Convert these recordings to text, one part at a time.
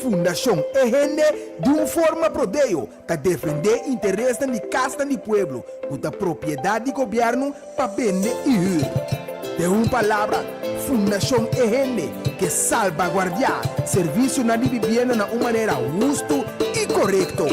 Fundashon E Hende di un forma prodeo ta defendé interesnan di kasnan di pueblo ku ta propiedat di gobièrnu pa bende i hür. Den un palabra, Fundashon E Hende ke salbaguardiá servisionan di bibienda na un manera hustu i korekto.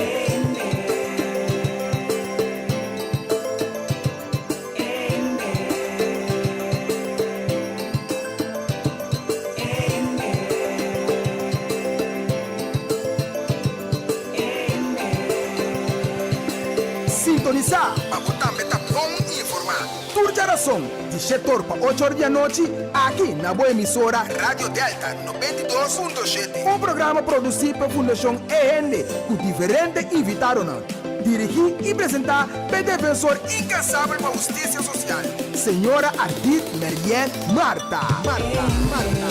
Sintonisá pa bo tambe ta bon informá. Tur djarason di shetor pa ocho or di anochi aki na bo emisora Radio Delta 92.7. Un programa produsí pa Fundashon E Hende ku diferente invitadonan. Dirigí i presentá p'e defensor inkansabel pa hustisia sosial, señora Ardith Merien Martha. Martha. Martha.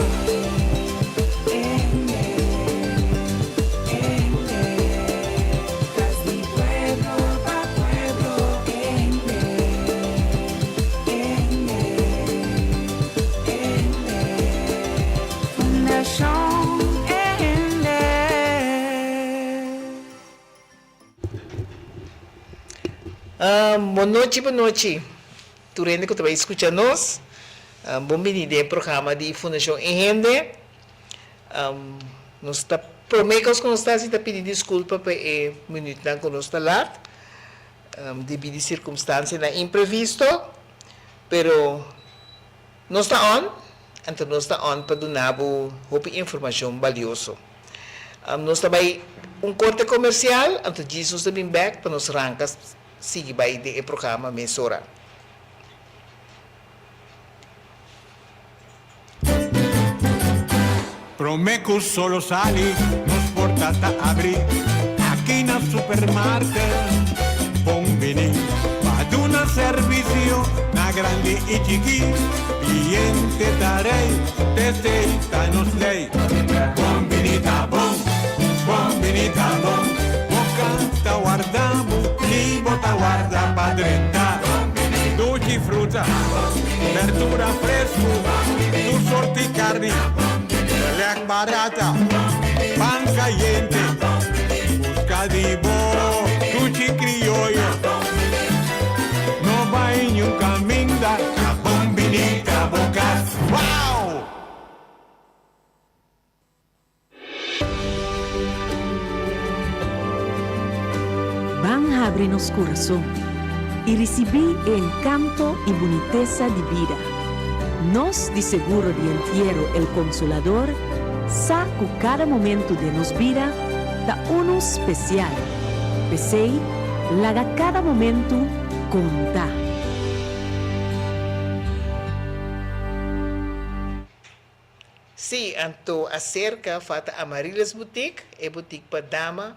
Bon nochi bon nochi tur hende ku ta bai skucha nos. Bon bini den e programa di Fundashon E Hende. Nos ta prome kos ku nos ta hasi ta pidi diskulpa pa e minütnan ku nos ta lat debí di sirkumstansianan imprevisto, pero nos ta on, anto nos ta on pa duna bo hopi informashon balioso. Nos ta bai un korte komersial, anto djis nos ta bin bèk pa nos ranka sigui bai den e programa mesora. Promé ku solo sali, nos porta ta abrí aki na supermarket. Bon bini pa duna servisio na grandi i chikí. Kliente ta rei, t'esei ta nos lei. Bon bini ta bon, bon bini ta bon, bo canta warda bo ni bo ta warda pa drenta. Duchi fruta, berdura fresco, tur sorti carni, lek barata, pan cayente, busca di bo duchi crioyo. No bay niun caminda, ta bon bini ta bo cas. Wow! Ban habri nos kurason i risibí e enkanto i bunitesa di bida. Nos di Seguro di Entiero El Consolador sa ku kada momentu den nos bida ta unu spesial. P'esei, laga kada momentu konta. Sí, anto aserka fata Amarilis Boutique, e boutique pa dama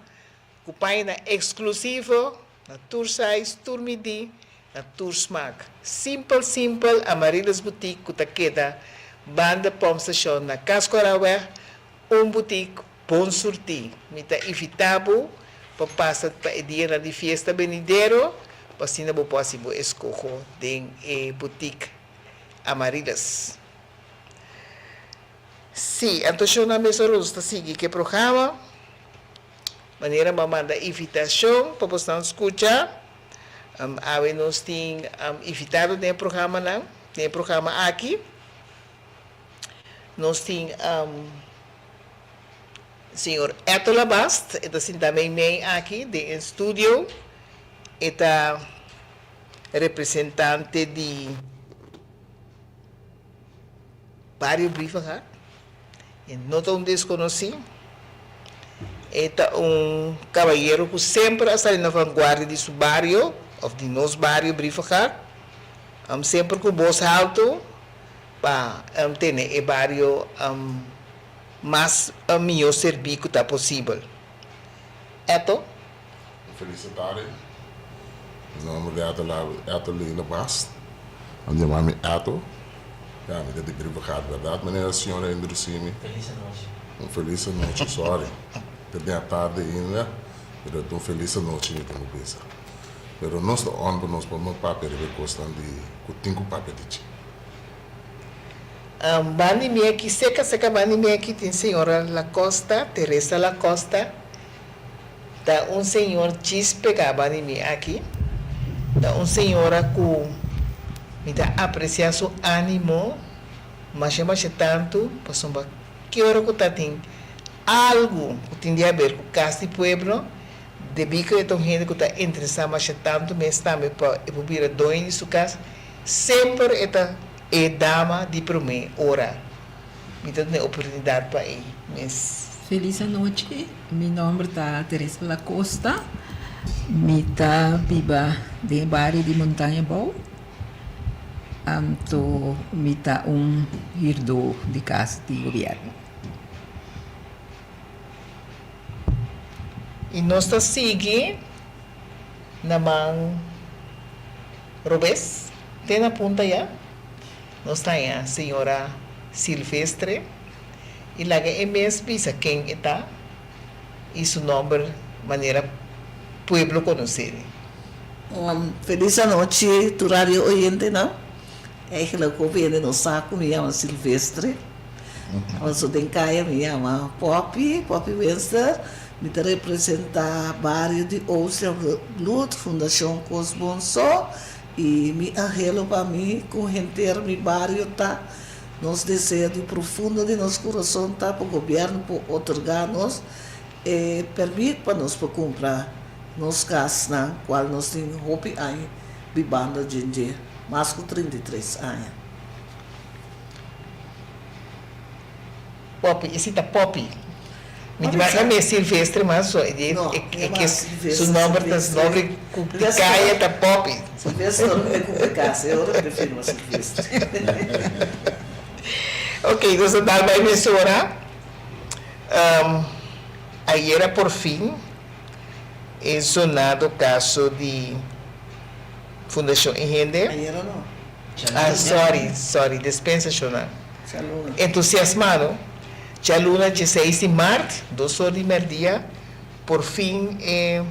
ku pañanan eksklusivo na tur size, tur midí, na tur smak. Simpel simpel Amarilis Boutique ku ta keda banda pompstation na Kaskoraweg, un boutique bon surtí. Mi ta invitá bo pa pasa pa e dianan di fiesta benidero pa asina bo por hasi bo eskoho den e boutique Amarilis. Sí, anto shon nan mes ora nos ta sigui ku e programa. Manera bo a manda invitashon pa bosnan skucha. Awe nos tin invitado den e programanan, den e programa aki. Nos tin señor Eto Labast, e ta sinta meimei aki den e studio. E ta representante di. Bario Brievengat, e no ta un deskonosí, e ta un kabayero ku semper a sali na vanguardia di su bario òf di nos bario Brievengat, semper ku bos haltu pa tene e bario mas mihó serbí ku ta posibel. Eto. Un felis tardi. Mi nomber di Eto la Eto Lina Bast. Nan yama mi Eto. Ya, mi ta di Brievengat, berdad meneer señor a introduci mi? Felis anochi. Un felis anochi, sorry. Ta den a tardi ainda, pero ta un felis anochi mi tin ku bisa. Pero nos ta on pa nos por papia riba e kosnan di ku tin ku papia di dje. Bandi mi aki, seka seka bandi mi aki tin señora Lacosta, Teresa Lacosta, ta un señor djis pega bandi mi aki, ta un señora ku mi ta aprecia su animo masha masha tantu pasobra ki ora ku ta tin algu ku tin di haber ku kas di pueblo, debí ku e ta un hende ku ta interesá masha tantu mes tambe pa e por bira doño di su kas, semper e ta E dama di promé ora mi ta duna e oportunidat pa e mes. Felis anochi, mi nomber ta Teresa Lacosta, mi ta biba den e bario di Montaña Bou, anto mi ta un huurdó di kas di gobièrnu. I nos ta sigui na man robes te na punta ya. Nos ta haña señora Silvestre i laga e mes bisa ken e ta i su nomber manera pueblo konos'é. Felis anochi tur radio oyentenan. Eigenlijk hopi hende no sa ku mi yama Silvestre. Paso den kaya mi yama Poppy, Poppy Winster. Mi ta representá bario di Oostervloed, Fundashon Kos Bon So. I mi anhelo pa mi ku henter mi bario ta, nos deseo di profundo di nos kurason ta pa gobièrnu por otorgá nos e pèrmit pa nos por kumpra nos kasnan kual nos tin hopi aña bibando djendje, mas ku 33 aña. Poppy, e si ta Poppy. Mi di mas mi e Silvestre mas so e di e ke su nomber ta su nomber ku di kaya ta Poppy. Silvestre ora mi kumpra kas e ora mi ta firma Silvestre. Ok, nos ta dal bai mesora. Ayera por fin e sonado kaso di Fundashon E Hende. Ayera no. Ah, sorry, sorry, despensa shona. Entusiasmado, djaluna dieseis di mart, dos or di merdia, por fin e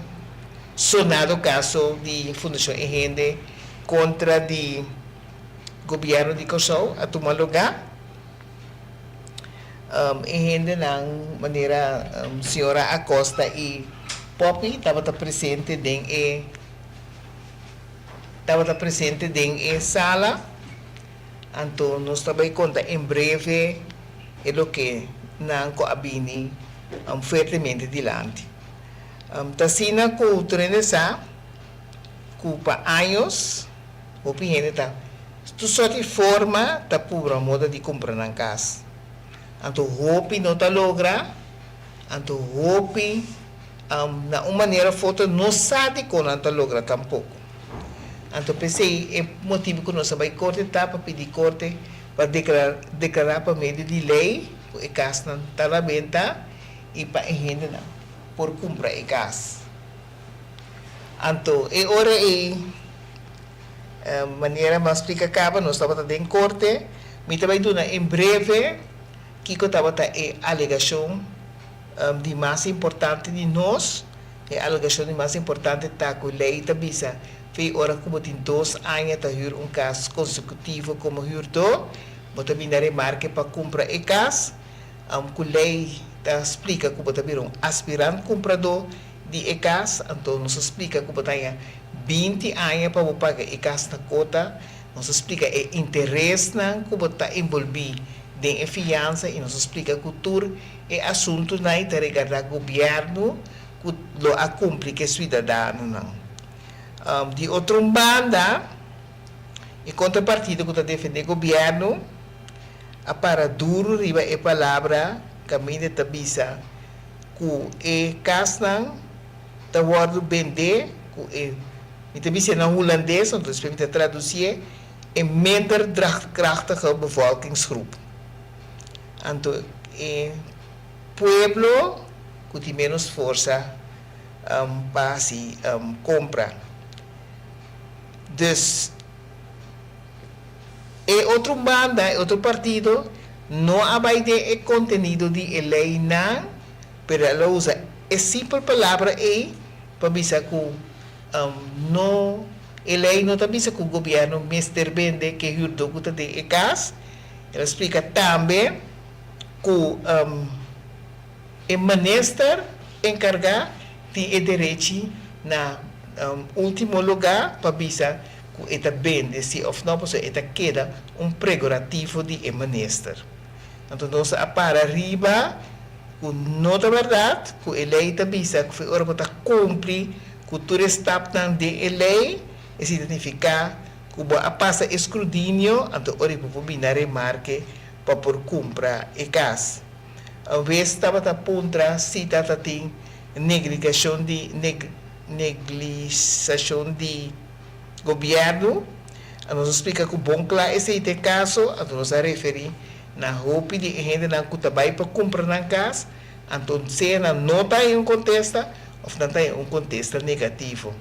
sonado kaso di Fundashon E Hende kontra di Gobièrnu di Kòrsou a tuma lugá. E hendenan manera señora Acosta i Poppy tabata presente den e tabata presente den e sala. Anto nos ta bai konta en breve e loke nan ku a bini fuertemente dilanti. Ta asina ku tur hende sa ku pa años hopi hende ta tur sort di forma ta pubra moda di kumpra nan kas. Anto hopi no ta logra, anto hopi na un manera of otro no sa dikon nan ta logra tampoko. Anto p'esei e motibu ku nos a bai korte ta pa pidi korte pa deklará pa medio di lei ku e kasnan ta na benta i pa e hendenan por kumpra e kas. Anto e ora ei, manera mi a splika kaba, nos tabata den korte, mi ta bai duna en breve kiko tabata e alegashon di mas importante di nos. E alegashon di mas importante ta ku lei ta bisa fei ora ku bo tin dos aña ta hür un kas konsekutivo komo hürdó, bo ta bini na remarke pa kumpra e kas. Ku lei ta splika ku bo ta bira un aspirant kumpradó di e kas, anto nos a splika ku bo ta haña 20 aña pa bo paga e kas na kota. Nos a splika e interesnan ku bo ta enbolbí den e fiansa i nos a splika ku tur E asuntunan ei ta regardá gobièrnu ku lo a kumpli ku e suidadanonan. Di otro un banda, e kontrapartido ku ta defendé gobièrnu a para duru riba e palabra kaminda ta bisa ku e kasnan ta wòrdu bendé ku e, mi ta bis'é na hulandes, anto despues mi ta tradusié, e minder draagkrachtige bevolkingsgroep. Anto e pueblo ku tin ménos forsa pa hasi kompra. Dus e otro banda, e otro partido no a bai den e kontenido di e leinan, pero el a usa e simpel palabra ei pa bisa ku no e lei no ta bisa ku gobièrnu mester bende ke hürdó ku ta den e kas. El a splika tambe ku e minister enkargá tin e derechi na último lugá pa bisa ku e ta bende si òf nò, pasobra e ta keda un pregorativo di e minister. Anto nos a para riba ku no ta bèrdat ku e lei ta bisa ku ora bo ta kumpli ku tur e stapnan den e lei, esei ta nifiká ku bo a pasa e skrudinio, anto ora bo por bini na remarke pa por kumpra e kas. Un bes tabata puntra si tata tin negligashon di neglisashon di gobièrnu. Nos a splika ku bon kla esei ta e kaso, anto nos a referí na hopi di e hendenan ku ta bai pa kumpra nan kas, anto sea nan no ta haña un kontesta òf nan ta haña un kontesta negativo.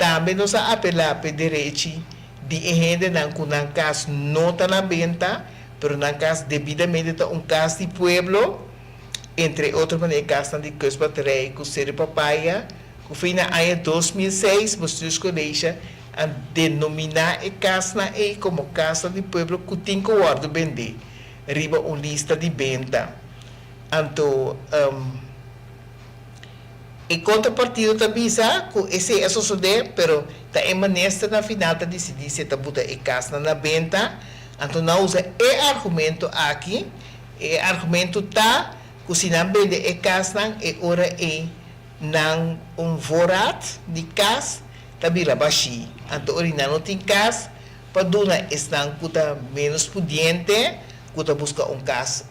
Tambe nos a apelá p'e derechi di e hendenan ku nan kas no ta na benta, pero nan kas debidamente ta un kas di pueblo, entre otro manera e kasnan di Kustbatterij ku Seru Papaya, ku fin na aña 2006 Bestuurscollege a denominá e kasnan ei komo kasnan di pueblo ku tin ku wòrdu bendé riba un lista di benta. Anto e kontrapartido ta bisa ku esei a sosodé, pero ta e minister na final ta disidí si e ta buta e kasnan na benta. Anto nan usa e argumento aki, e argumento ta ku si nan bende e kasnan e ora ei nan un voorraad di kas ta bira bashí. Anto ora nan no tin kas pa duna esnan ku ta ménos pudiente ku ta buska un kas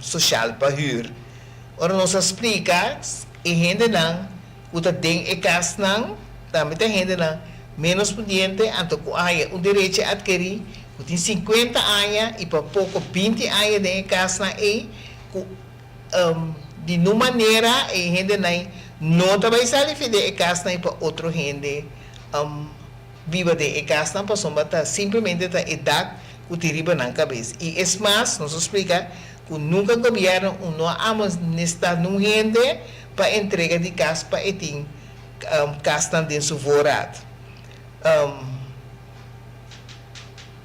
soshal pa hür. Ora nos a splika e hendenan ku ta den e kasnan tambe ta hendenan ménos pudiente anto ku a haña un derechi atkerí ku tin sinkuenta aña i pa poko binti aña den e kasnan ei ku di nun manera e hendenan no ta bai sali fi den e kasnan i pa otro hende biba den e kasnan pasobra ta simplemente ta e dak ku tin riba nan kabes. I es mas nos a splika ku nunka gobièrnu un no a amonestá nun hende pa entrega di kas pa e tin kasnan den su voorraad.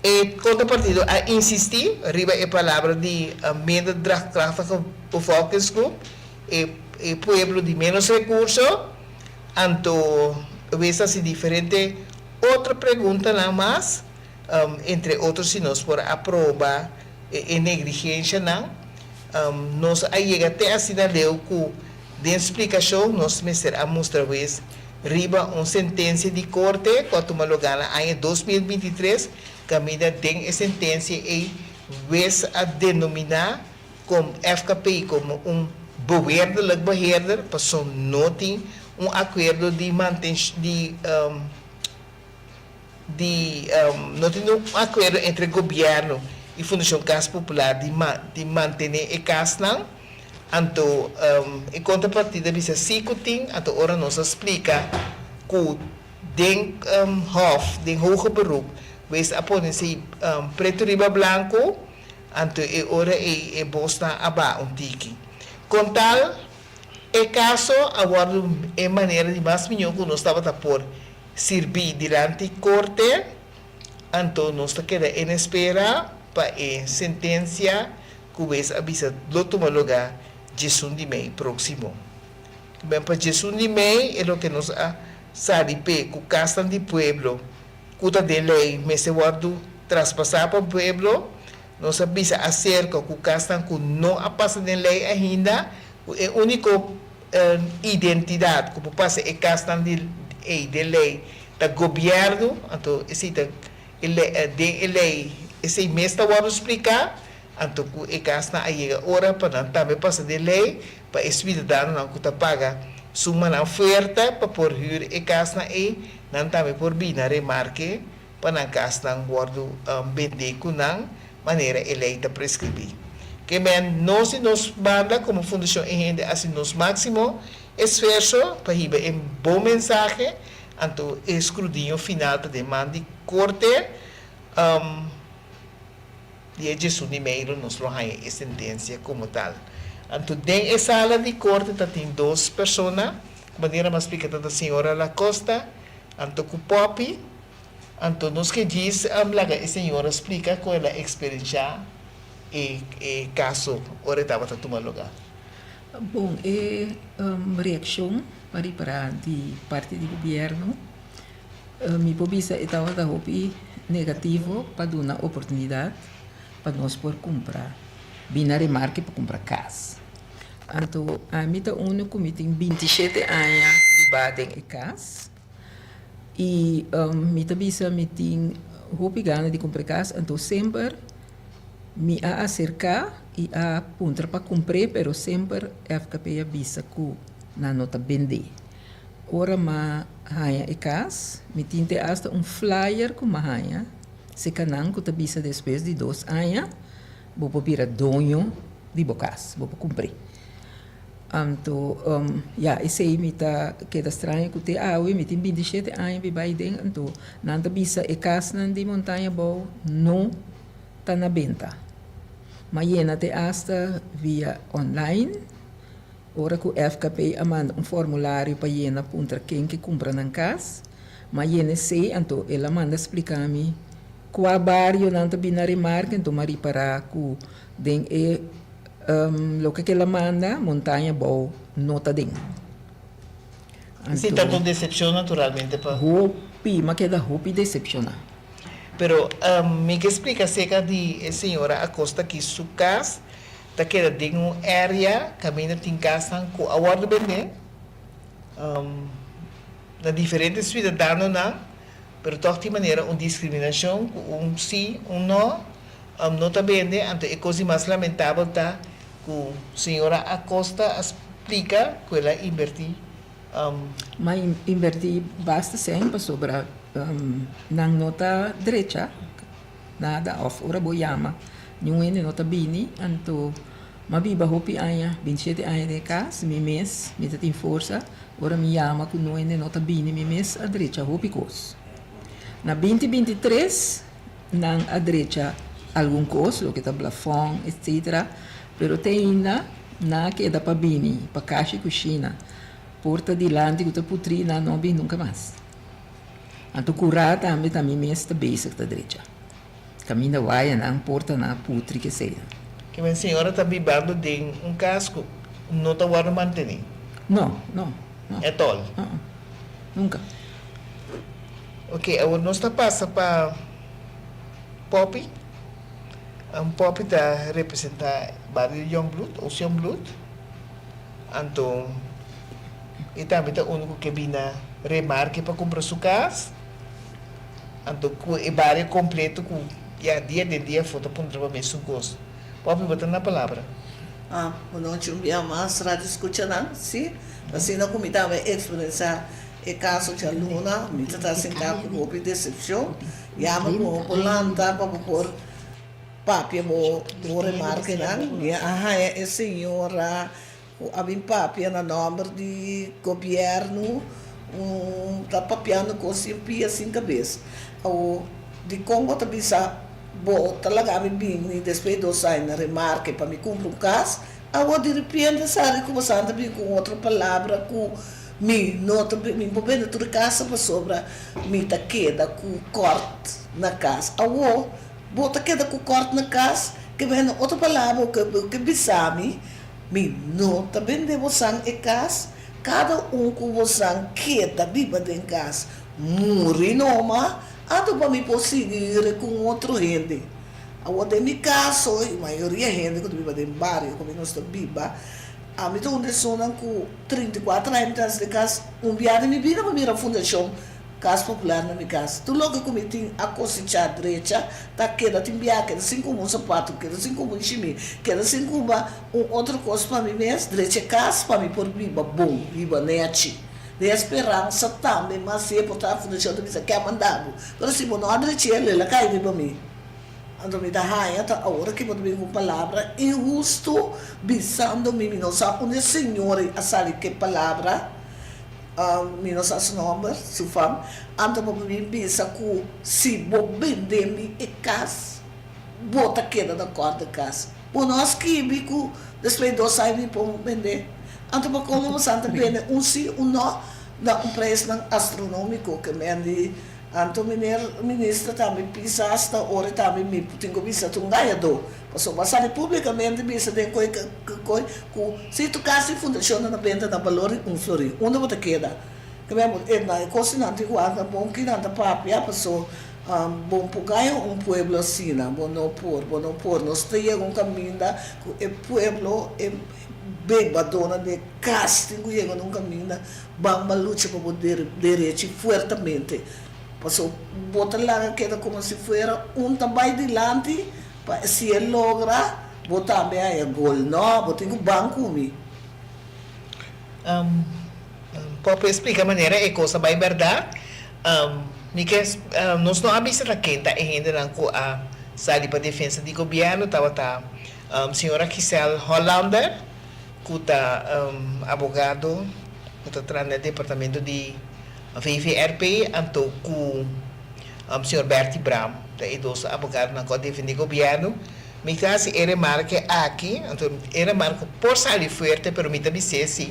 E kontrapartido a insistí riba e palabra di minder draagkrachtige bevolkingsgroep, e e pueblo di ménos rekurso, anto wes hasi diferente otro preguntanan mas, entre otro si nos por a proba e negligenshanan. Nos a yega te asina leu ku den splikashon nos mester a mustra wes riba un sentensia di korte ku a tuma lugá na aña 2023, kaminda den e sentensia ei wes a denominá kom FKP komo un beweerdelijk beheerder paso no tin un akuerdo di mantensh di di no tin un akuerdo entre gobièrnu i Fundashon Kas Popular di di mantené e kasnan, anto e kontrapartida bisa si ku tin, anto ora nos a splika ku den hòf, den hoger beroep, wes a pone si pretu riba blanku, anto e ora ei e bosnan a baha un tiki. Kon tal e kaso a wòrdu e manera di mas mihó ku nos tabata por Sirbi dilanti korte, anto nos ta keda en espera pa e sentensia ku wes a bisa lo tuma lugá djesun di mei próksimo. Ben pa djesun di mei e loke nos a sali p'e ku kasnan di pueblo ku ta den lei mester wòrdu traspasá pa pueblo, nos a bisa aserka ku kasnan ku no a pasa den lei ainda ku e úniko identidat ku por pasa e kasnan di ei den lei ta gobièrnu, anto esei ta e lei den e lei esei mes ta wòrdu spliká, anto ku e kasnan a yega ora pa nan tambe pasa den lei pa e suidadanonan ku ta paga sumanan fuerte pa por hür e kasnan ei nan tambe por bini na remarke pa nan kasnan wòrdu bendé ku nan manera e lei ta preskribí. Ke men nos di nos banda komo Fundashon E Hende hasi nos máksimo esfuerso pa hiba e bon mensahe, anto e skrudiño final ta den man di Korte. Di e djesun di mei lo nos lo haña e sentensia komo tal. Anto den e sala di korte ta tin dos persona, manera mi a splika ta ta señora Lacosta anto ku Poppy. Anto nos ke djis laga e señora splika kon el a eksperenshá. e e kaso ora e tabata tuma lugá? Bon, e reakshon pa ripará di parti di gobièrnu, mi por bisa e tabata hopi negativo pa duna oportunidat pa nos por kumpra, bin na remarke pa kumpra kas. Anto ami ta unu ku mi tin bintishete aña bibá den e kas i mi ta bisa mi tin hopi gana di kumpra e kas, anto semper Mi a aserká i a puntra pa kumpr'é pero semper FKP a bisa ku nan no ta bend'é. Ora m'a haña e kas, mi tin te asta un flyer ku m'a haña seka nan ku ta bisa despues di dos aña bo por bira doño di bo kas, bo por kumpr'é. Anto ya esei mi ta keda straño ku te awe mi tin bintishete aña biba aiden anto nan ta bisa e kasnan di Montaña Bou no ta na benta. Ma yena te asta via online ora ku FKP a manda un formulario pa yena puntra ken ke kumpra nan kas. Ma yena esei anto el a manda splika mi kua bario nan ta bini na remarke anto m'a ripara ku den e Loke ke la manda, Montaña Bou no ta den. Si ta un decepcion naturalmente pa. Hopi, m'a keda hopi decepciona. Pero mi ke splika acerca di e señora Acosta ki su kas ta keda den un area kaminda tin kasnan ku a wòrdu bendé na diferente suidadanonan pero tòg tin manera un diskriminashon ku un si un no. No ta bende, anto e kos di mas lamentabel ta ku señora Acosta a splika ku el a inbertí. Ma inbertí basta sèn pasobra nan no ta drecha nada òf ora bo yama niun hende no ta bini, anto m'a biba hopi aña, bintishete aña den e kas, mi mes mi ta tin forsa ora mi yama ku niun hende no ta bini mi mes a drecha hopi kos. Na binti 23. Nan a drecha algun kos, loke ta blafòn, etsetera, pero te ainda nan a keda pa bini pa kashi kushina. Porta dilanti ku ta putrí nan no a bini nunka mas. Anto kurá tambe ta mi mes ta bezig ta drecha. Kaminda wayanan, portanan a putri kesei. Ke men señora ta bibando den un kas ku no ta wòrdu mantení? No, no, no. At all? Uh-uh. Nunka. Ok, awor nos ta pasa pa Poppy. Poppy ta representa bario Jongbloed, Oost Jongbloed. Anto e tambe ta unu ku ke bin na remarke pa kumpra su kas. Anto ku e bario kompleto ku ya dia den dia afó ta puntra pa mesun kos. Poppy, bo ta na palabra. Ah, bonochi un bia mas radio skuchanan. Si, asina ku mi tambe eksperensiá E kaso djaluna mi ta ta sintá ku hopi desepshon. Yama ku bo por lanta pa bo por papia bo bo remarkenan. Mi a haña e señora ku a bin papia na nòmber di gobièrnu un ta papiando kos sin pia sin kabes. Awor dikon bo ta bisa bo ta laga mi bini despues di dos aña na remarke pa mi kumpra un kas? Awor diripiente sali ku bo sa ta bin ku un otro palabra ku Mi no ta mi por bende tur e casa pasobra mi ta keda ku kort na kas. Awor bo ta keda ku kort na kas? Ke bende otro palabra bo ke bo ke bisa mi, mi no ta bende bosan e kas. Kada un ku bosan keda biba den kas muri noma, anto pa mi por sigui yure ku un otro hende. Awor den mi kaso i mayoria hende ku ta biba den bario ku mi nos ta biba, Ami ta un di esunnan ku 34 aña mi ta hasi di kas. Un bia di mi bida mi mira Fundashon Kas Popular na mi kas. Tur loke ku mi tin a kosechá drecha ta keda tin bia, keda sin kumpra un sapato, keda sin kumpra un shimí, keda sin kumpra un otro kos pa mi mes, drecha e kas pa mi por biba bon, biba nechi. Den e speransa tambe mas si e por ta Fundashon ta bisa ke a manda bo, pero si bo no a drech'é, lo el a kai riba mi. Anto mi ta haña ta awor aki bo ta bin ku un palabra inhustu bisando mi, mi no sa unda e señor ei a sali ku e palabra, mi no sa su nomber, su fam, anto bo bin bisa ku si bo bende mi e kas, bo ta keda na kòrt di kas. Bo no a skibi ku despues di dos aña mi por bende. Anto pa komo bo sa ta bende un si, un no, na un preisnan astronómiko ke men di. Anto meneer minister tambe pisa hasta ora tambe mi tin ku bisa ta un gañadó. Pasobra a sali públikamente bisa den koe koe ku si tu kas di fundashon na benta na balor di un florin, unda bo ta keda? Ke men bo e na e kos di nan tin wak bon ki nan ta papia paso bo por gaña un pueblo asina, bo no por, bo no por. Nos ta yega un kaminda ku e pueblo e bebadónan di e kas tin ku yega na un kaminda Ban ba lucha pa bo derechi fuertemente, pasobra bo ta laga keda komo si fuera un ta bai dilanti pa si e logra bo tambe haña gol. No, bo tin ku ban ku mi. Por por splika manera e kos a bai bèrdat? Mi ke nos no a bisa ta ken ta e hendenan ku a sali pa defensa di gobièrnu tabata señora Giselle Hollander, ku ta abogado ku ta traha na e departamento di VVRP anto ku señor Bertie Braam ta e dos abogadonan ku a defende gobièrnu. Mi ta hasi e remarke aki, anto e remarke por sali fuerte pero mi ta bis'é si.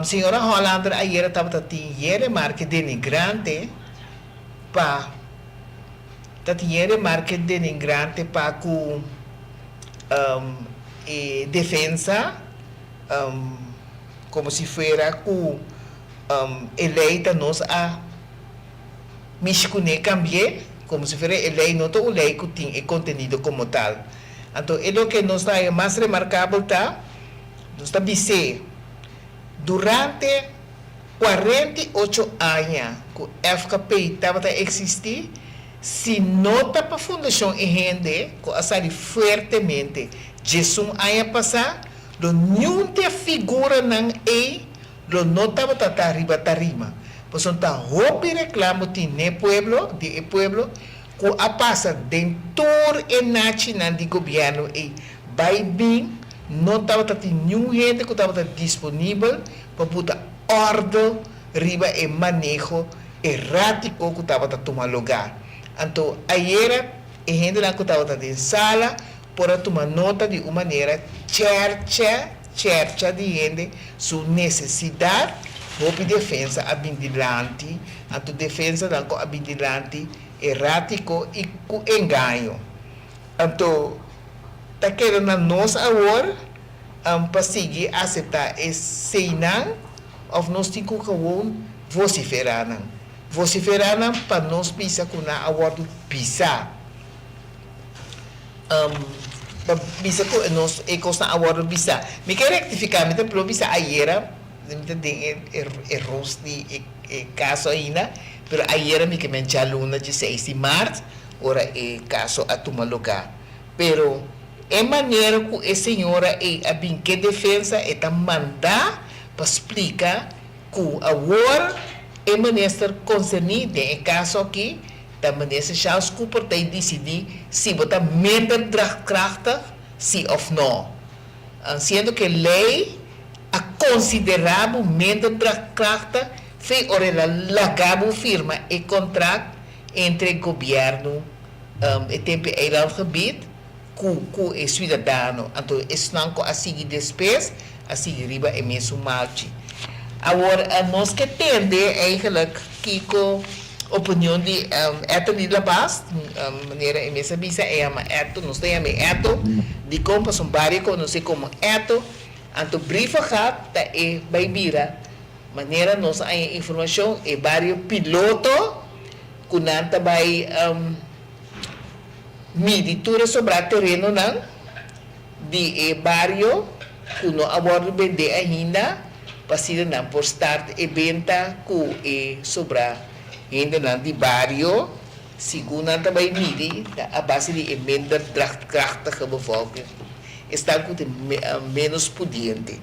Señora Hollander ayera tabata tin ye remarke denigrante pa ta tin ye remarke denigrante pa ku e defensa como si fuera cu e ley ta nos a mishi cune cambi'e, como si fuera e ley no ta un ley cu tin e contenido como tal. Anto e loke nos ta haya mas remarcabel ta, nos ta bis'e durante 48 aña cu FKP tabata existi, Si no ta pa Fundashon e hende ku a sali fuertemente djesun aña pasá, lo niun di e figuranan ei lo no tabata ta riba tarima. Pasobra ta hopi reklamo tin n'e pueblo, di e pueblo, ku a pasa den tur e nachinan di gobièrnu ei bai bin, no tabata tin niun hende ku tabata disponibel pa buta òrdu riba e maneho erátiko ku tabata tuma lugá. Anto ayera e hendenan ku tabata den sala por a tuma nota di un manera chèrchè chèrcha di hende su nesesidat. Hopi defensa a bin dilanti, anto defensanan ku a bin dilanti erátiko i ku engaño. Anto ta keda na nos awor pa sigui aseptá eseinan Of nos tin ku gewoon vosiferá nan. Vosiferá nan pa nos bisa ku nan a wòrdu pisá. Pa bisa ku nos e kosnan a wòrdu bisá. Mi ke rektifiká, mi ta plo bisa ayera, mi ta den e e ros di e e kaso ainda, pero ayera mi ke men djaluna dieseis di mart ora e kaso a tuma lugá. Pero e manera ku e señora ei a bin ke defensa e ta mandá pa splika ku awor e minister konserní den e kaso aki ta minister Charles Cooper ta e disidí si bo ta minder draagkrachtig si òf nò. Siendo ku e lei a konsiderá bo minder draagkrachtig fe ora el a laga bo firma e kontrakt entre gobièrnu e tempu e eilandgebied ku ku e suidadano. Anto esnan ku a sigui despues a sigui riba e mesun malchi. Awor nos ke tende eigenlijk kiko opinion di Ethely Labas, manera e mes a bisa e yama Eto, nos ta yama e Eto, dikon pasobra un bario konosé komo Eto, anto Brievengat ta e bai bira manera nos a haña informashon e bario piloto ku nan ta bai midi tur e sobrá terenonan di e bario ku no a wòrdu bendé ainda pa asina nan por start e benta ku e sobrá hendenan di bario segun nan ta bai midi ta a base di e minder drachtkrachtige bevolking, esnan ku ta ménos pudiente.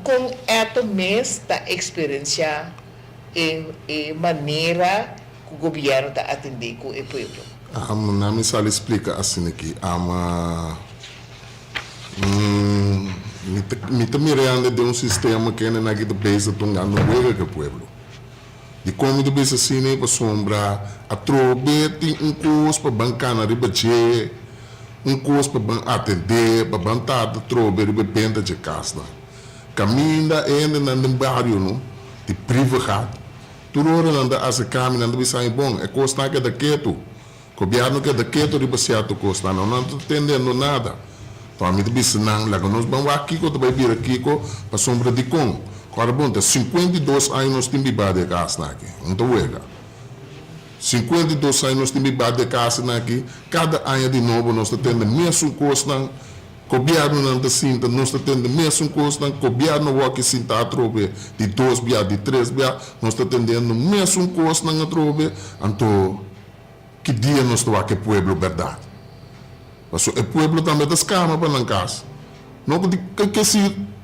Kon Eto mes ta eksperensiá e e manera ku gobièrnu ta atendé ku e pueblo. Am, na mi sali splika asina aki. Am, mi ta, mi ta mirando den un sistema kende nan aki ta bezig tungando wega ku e pueblo. Dikon mi ta bisa asina? Pasobra atrobe tin un kos pa ban kana riba dje, un kos pa ban atendé, pa ban tarda atrobe riba e benta dje kasnan. Kaminda e hendenan den bario no di Brievengat. Tur ora nan ta aserká mi, nan ta bisa mi, Bon, e kosnan a keda ketu. Gobièrnu keda ketu riba sierto kosnan, no nan ta tendendo nada. Tòg mi ta bisa nan, Laga nos ban wak kiko ta bai bira kiko, pasobra dikon? Kòrda bon, ta 52 aña nos tin bibá di e kasnan aki. Un ta wega. 52 aña nos tin bibá di e kasnan aki, kada aña di nobo nos ta tende mesun kosnan. Gobièrnunan ta sinta, nos ta tende mesun kosnan, gobièrnu awor sinta atrobe di dos bia, di tres bia, nos ta tendendo mesun kosnan atrobe, anto ki dia nos ta wak e pueblo bèrdat? Pasobra e pueblo tambe ta skama pa nan kas. No ku di ke si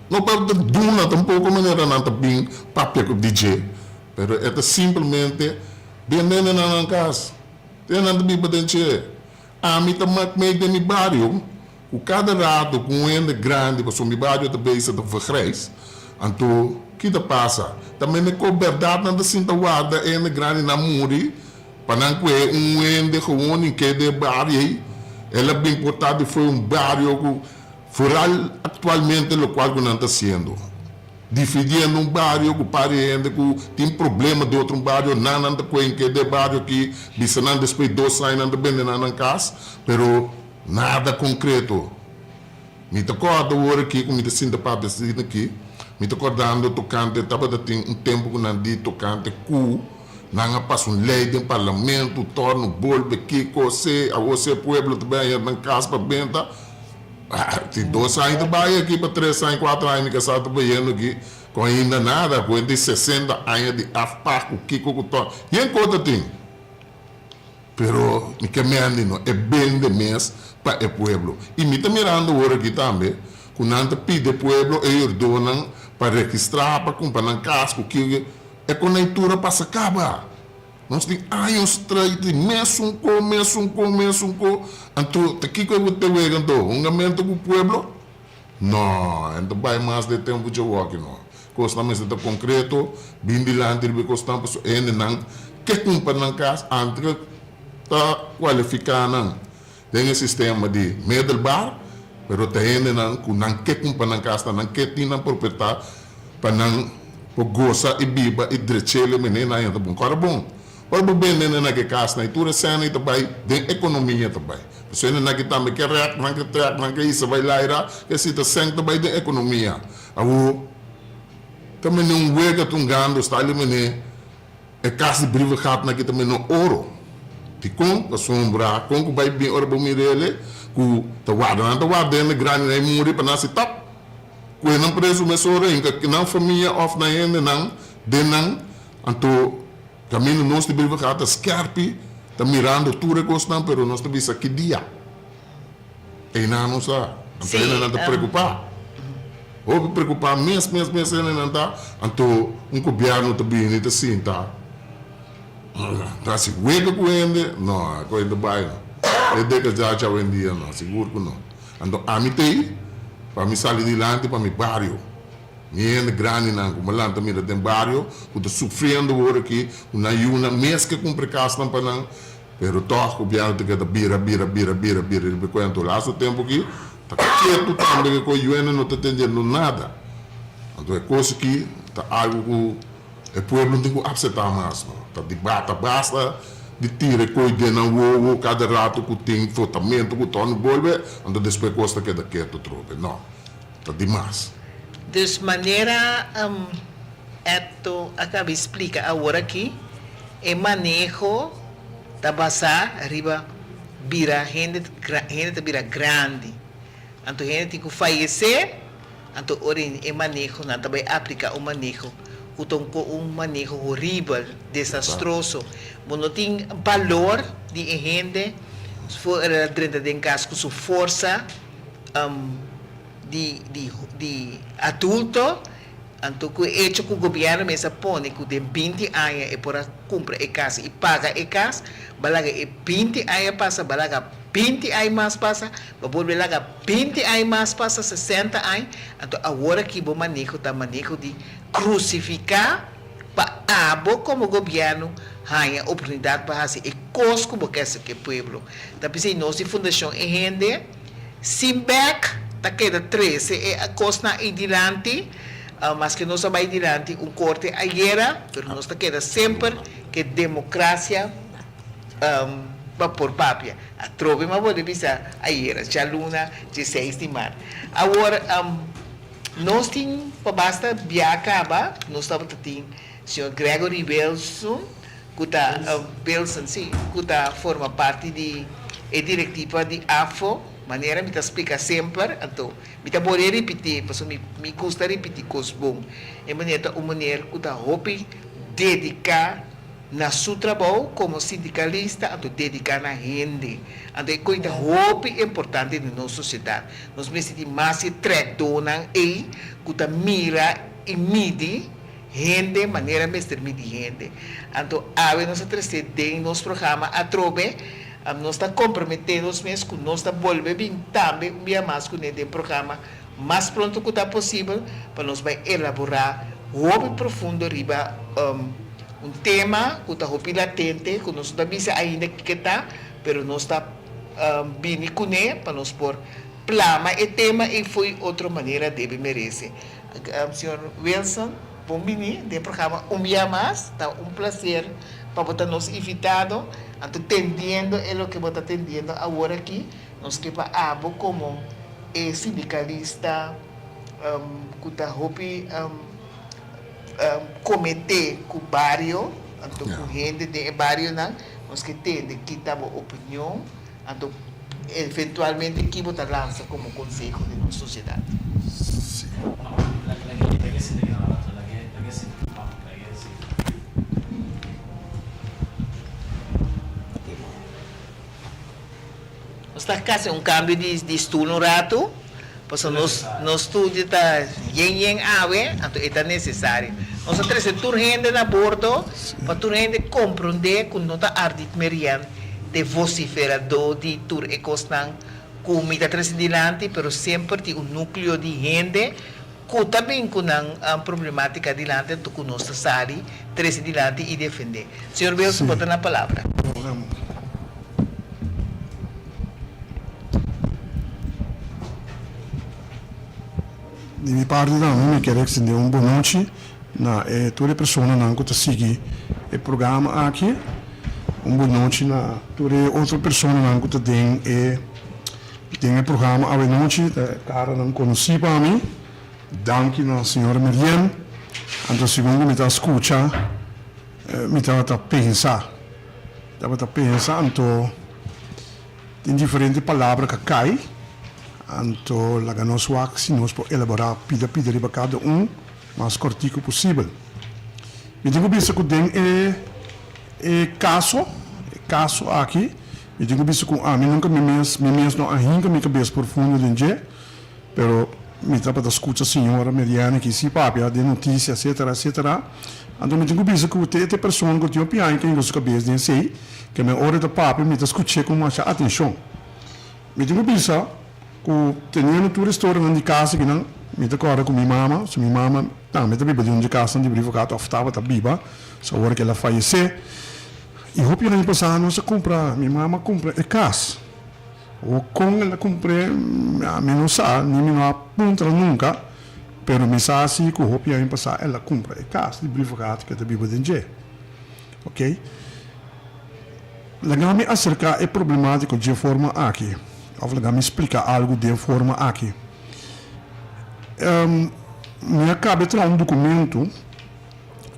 no pa ta duna tampoko manera nan ta bin papia ku di dje, pero e ta simplemente bendende nan nan kas, te nan ta biba den dje. Ami ta mak mei den mi bario ku kada rato ku un hende grandi, pasobra mi bario ta bezig ta vergrijs, anto ki ta pasa? Ta mende ku bèrdat nan ta sinta warda e hende grandi nan muri pa nan kue un hende gewoon in ke den e bario ei. El a bin por ta di fo'i un bario ku vooral aktualmente lokual ku nan ta hasiendo. Dividiendo un bario ku par di hende ku tin problema den otro un bario, nan nan ta kue ke den bario aki, bisa nan despues dos aña nan ta bende nan nan kas, pero nada konkreto. Mi ta kòrda awor aki ku mi ta sinta papia asina aki, mi ta kòrdando tokante tabata tin un tempu ku nan di tokante ku nan a pasa un lei den parlamento, torno bolbe kiko, se, awor se pueblo ta bin haña nan kas pa benta. Tin dos aña ta bai aki pa tres aña cuatro aña mi casá ta bayendo aki cu ainda nada cu di 60 aña di afpag cu kico cu to yen co ta tin pero mi ke mendi no e bende mes pa e pueblo y mi ta mirando awor aki tambe cu nan ta pidi e pueblo e yurdonan pa registra pa cumpra nan cas cu kico e conaitura pasa caba. Nos tin años trai di mesun ko, mesun ko, mesun ko. Anto ta kiko e bo te wega anto? Hungamento ku pueblo? No, e no ta bai mas den tempu djawoki no. Kosnan mester ta konkreto, bin dilanti riba e kosnan pasobra e hendenan ke kumpra nan kas antes ta kualifiká nan den e sistema di middelbaar, pero ta hendenan ku nan ke kumpra nan kas, nan ke tin nan propietat pa nan por gosa i biba i drechele mene nan ta bon. Kòrda bon, ora bo bende nan ke kasnan i tur e sèn ei ta bai den ekonomia ta bai. Pasobra nan ki tambe ke rèk, nan ke trèk, nan ke hisa bai laira, ke si ta sèn ta bai den ekonomia. Awor ta mene un wega ta un gando sta li mene e kas di brievengat nan ki ta mene oro. Dikon? Pasobra kon ku bai bin ora bo mir'ele ku ta warda nan ta warda hende grandi nan e muri pa nan hasi tòp. Kue nan prezu mesora hinka nan famia òf nan hendenan den nan, anto kaminda nos di Brievengat ta skèrpi, ta mirando tur e kosnan, pero nos ta bisa ki dia einan nos ta, anto hendenan ta preokupá, hopi preokupá mes mes mes hendenan ta, anto un gobièrnu ta bini ta sinta ta hasi wega ku hende, no, e kos ta bai no, e dekajachi awendia no, sigur ku no. Anto ami t'ei pa mi sali dilanti pa mi bario. Mi hende grandinan ku mi lanta mira den bario ku ta sufriendo awor aki ku nan yunan mes ke kumpra kasnan pa nan, pero tòg gobièrnu ta keda bira, bira, bira, bira, bira riba e kuento. Lastu tempu aki ta ketu tambe ke ku e yunan no ta tendiendo nada. Anto e kos aki ta algu ku. E pueblo no tin ku apseptá mas no. Ta di bata basta di tira e koi den nan wowo kada rato ku tin fotamentu ku torna bolbe, anto despues kos ta keda ketu atrobe. No, ta dimas. Dus manera Edto a kaba di splika awor aki, e maneho ta basá riba bira hende hende ta bira grandi, anto hende tin ku fayesé. Anto ora e maneho nan ta bai aplica un maneho cu ta un un maneho horibel, desastroso. Bo no tin balor di e hende for el a drenta den cas cu su forsa di di di adulto. Anto cu e hecho cu gobierno mes a pone cu den 20 aña e por a cumpra e cas y paga e cas, bo a laga e 20 aña pasa, bo a laga 20 aña mas pasa, Bo bolbe laga 20 aña mas pasa 60 aña, anto awor aki bo maneho ta maneho di krusifiká pa abo komo gobièrnu haña oportunidat pa hasi e kos ku bo ke hasi ku e pueblo. Ta p'esei nos di Fundashon E Hende sin bèk ta keda trese e kosnan ei dilanti. Maske nos a bai dilanti un korte ayera, pero nos ta keda semper ke demokrasia pa por papia. Atrobe mi a bolbe bisa ayera, djaluna dieseis di mart. Awor, nos tin pa basta bia kaba, nos tabata tin señor Gregory Wilson, ku ta, Wilson, si, ku ta forma parti di e direktiva di AFO. Manera mi ta splika semper, anto mi ta bolbe ripití, pasobra mi mi gusta ripití kos bon. E meneer ta un meneer ku ta hopi dediká na su trabou komo sindikalista, anto dediká na hende. Anto e kos ta hopi importante den nos sosiedat. Nos mester tin mas e trèkdónan ei ku ta mira i midi hende manera mester midi hende. Anto awe nos a trese den nos programa atrobe, nos ta komprometé nos mes ku nos ta bolbe bin tambe un bia mas kuné den programa mas pronto ku ta posibel pa nos bai elaborá hopi profundo riba un tema ku ta hopi latente ku nos no ta bisa ainda kiko ta, pero nos ta bini kuné pa nos por plama e tema ei fo'i otro manera debe merese. Señor Wilson, bon bini den programa un bia mas. Ta un placer pa bo ta nos invitado. Anto tendiendo e loke bo ta tendiendo awor aki, nos ke pa abo como e sindicalista cu ta hopi comete cu bario, anto cu hende den e barionan, nos ke tende ki ta bo opinion. Anto eventualmente ki bo ta lansa komo konseho den nos sosiedat? Nos ta hasi un kambio di stul un ratu, pasobra nos nos studio ta yen yen awe, anto e ta nesesario. Nos a trese tur hende na bordo pa tur hende komprondé ku no ta Ardit Merian te vosiferadó di tur e kosnan ku mi ta trese dilanti, pero semper tin un núkleo di hende ku ta bin ku nan problemátika dilanti anto ku nos ta sali trese dilanti i defendé. Señor Wilson, bo ta na palabra. Di mi parti tambe mi kier extende un bonochi na e tur e personanan ku ta sigui e programa aki. Un bonochi na tur e otro personanan ku ta den e den e programa awenochi, ta karanan konosí pa mi. Danki na señora Merien. Anto segun ku mi ta skucha mi tabata pensa, tabata pensa anto tin diferente palabra ku a kai, anto laga nos wak si nos por elaborá pida pida riba kada un mas kòrtiku posibel. Mi tin ku bisa ku den e e kaso, e kaso aki, mi tin ku bisa ku ami nunka mi mes mi mes no a hinka mi kabes profundo den dje, Pero mi tabata skucha señora Meriana ki si papia den notisia etcetera etcetera. Anto mi tin ku bisa ku te e persona ku tin hopi aña ku hinka su kabes den esei, ke men ora e ta papia mi ta skuch'é ku masha atenshon. Mi tin ku bisa ku teniendo tur e storianan di kas akinan, mi ta kòrda ku mi mama, so mi mama tambe ta biba den un dje kasnan di Brievengat òf tabata biba, so awor ku el a fayesé. I hopi aña pasá nos a kumpra, mi mama a kumpra e kas. O kon el a kumpr'é, mi no sa, ni mi no a puntra nunka, pero mi sa si ku hopi aña pasá el a kumpra e kas di Brievengat ku e ta biba den dje. Oke. Laga mi aserká e problemátiko dje forma aki, òf laga mi splika algu den forma aki. Mi a kaba e traha un dokumentu,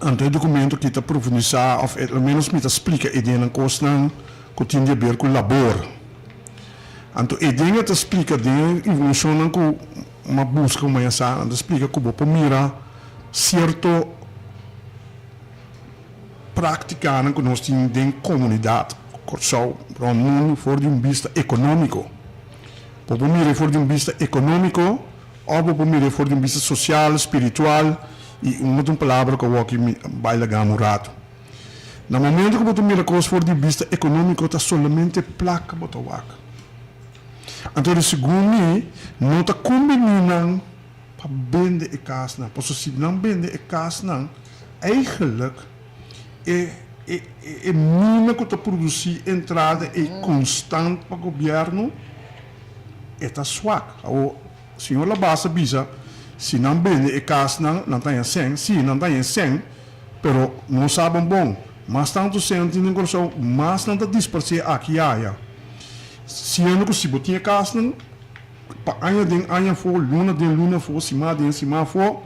anto e dokumentu aki ta profundisá òf al ménos mi ta splika e den nan kosnan ku tin di haber ku labor. Anto e den e ta splika den e informashonnan ku m'a buska ku m'a sa, nan ta splika ku bo por mira sierto práktikanan ku nos tin den komunidat Kòrsou rònt mundu for di un bista ekonómiko. Bo por mira for di un bista ekonómiko òf bo por mira for di un bista sosial, spiritual i un otro palabra ku awor aki mi bai laga un ratu. Na momento ku bo ta mira kos for di bista ekonómiko ta solamente plaka bo ta wak. Anto di segun mi no ta kumbiní nan pa bende e kasnan, pasobra si nan bende e kasnan eigenlik e e e mina ku ta produsí entrada ei konstant pa gobièrnu e ta swak. Awor señor Labas a bisa. si nan bende e kasnan nan ta haña sèn, sí nan ta haña e sèn, pero nos sa bon bon, mas tantu sèn tin den Kòrsou, mas nan ta disparsé aki i aya. Siendo ku si bo tin e kasnan pa aña den aña afó, luna den luna afó, siman den siman afó,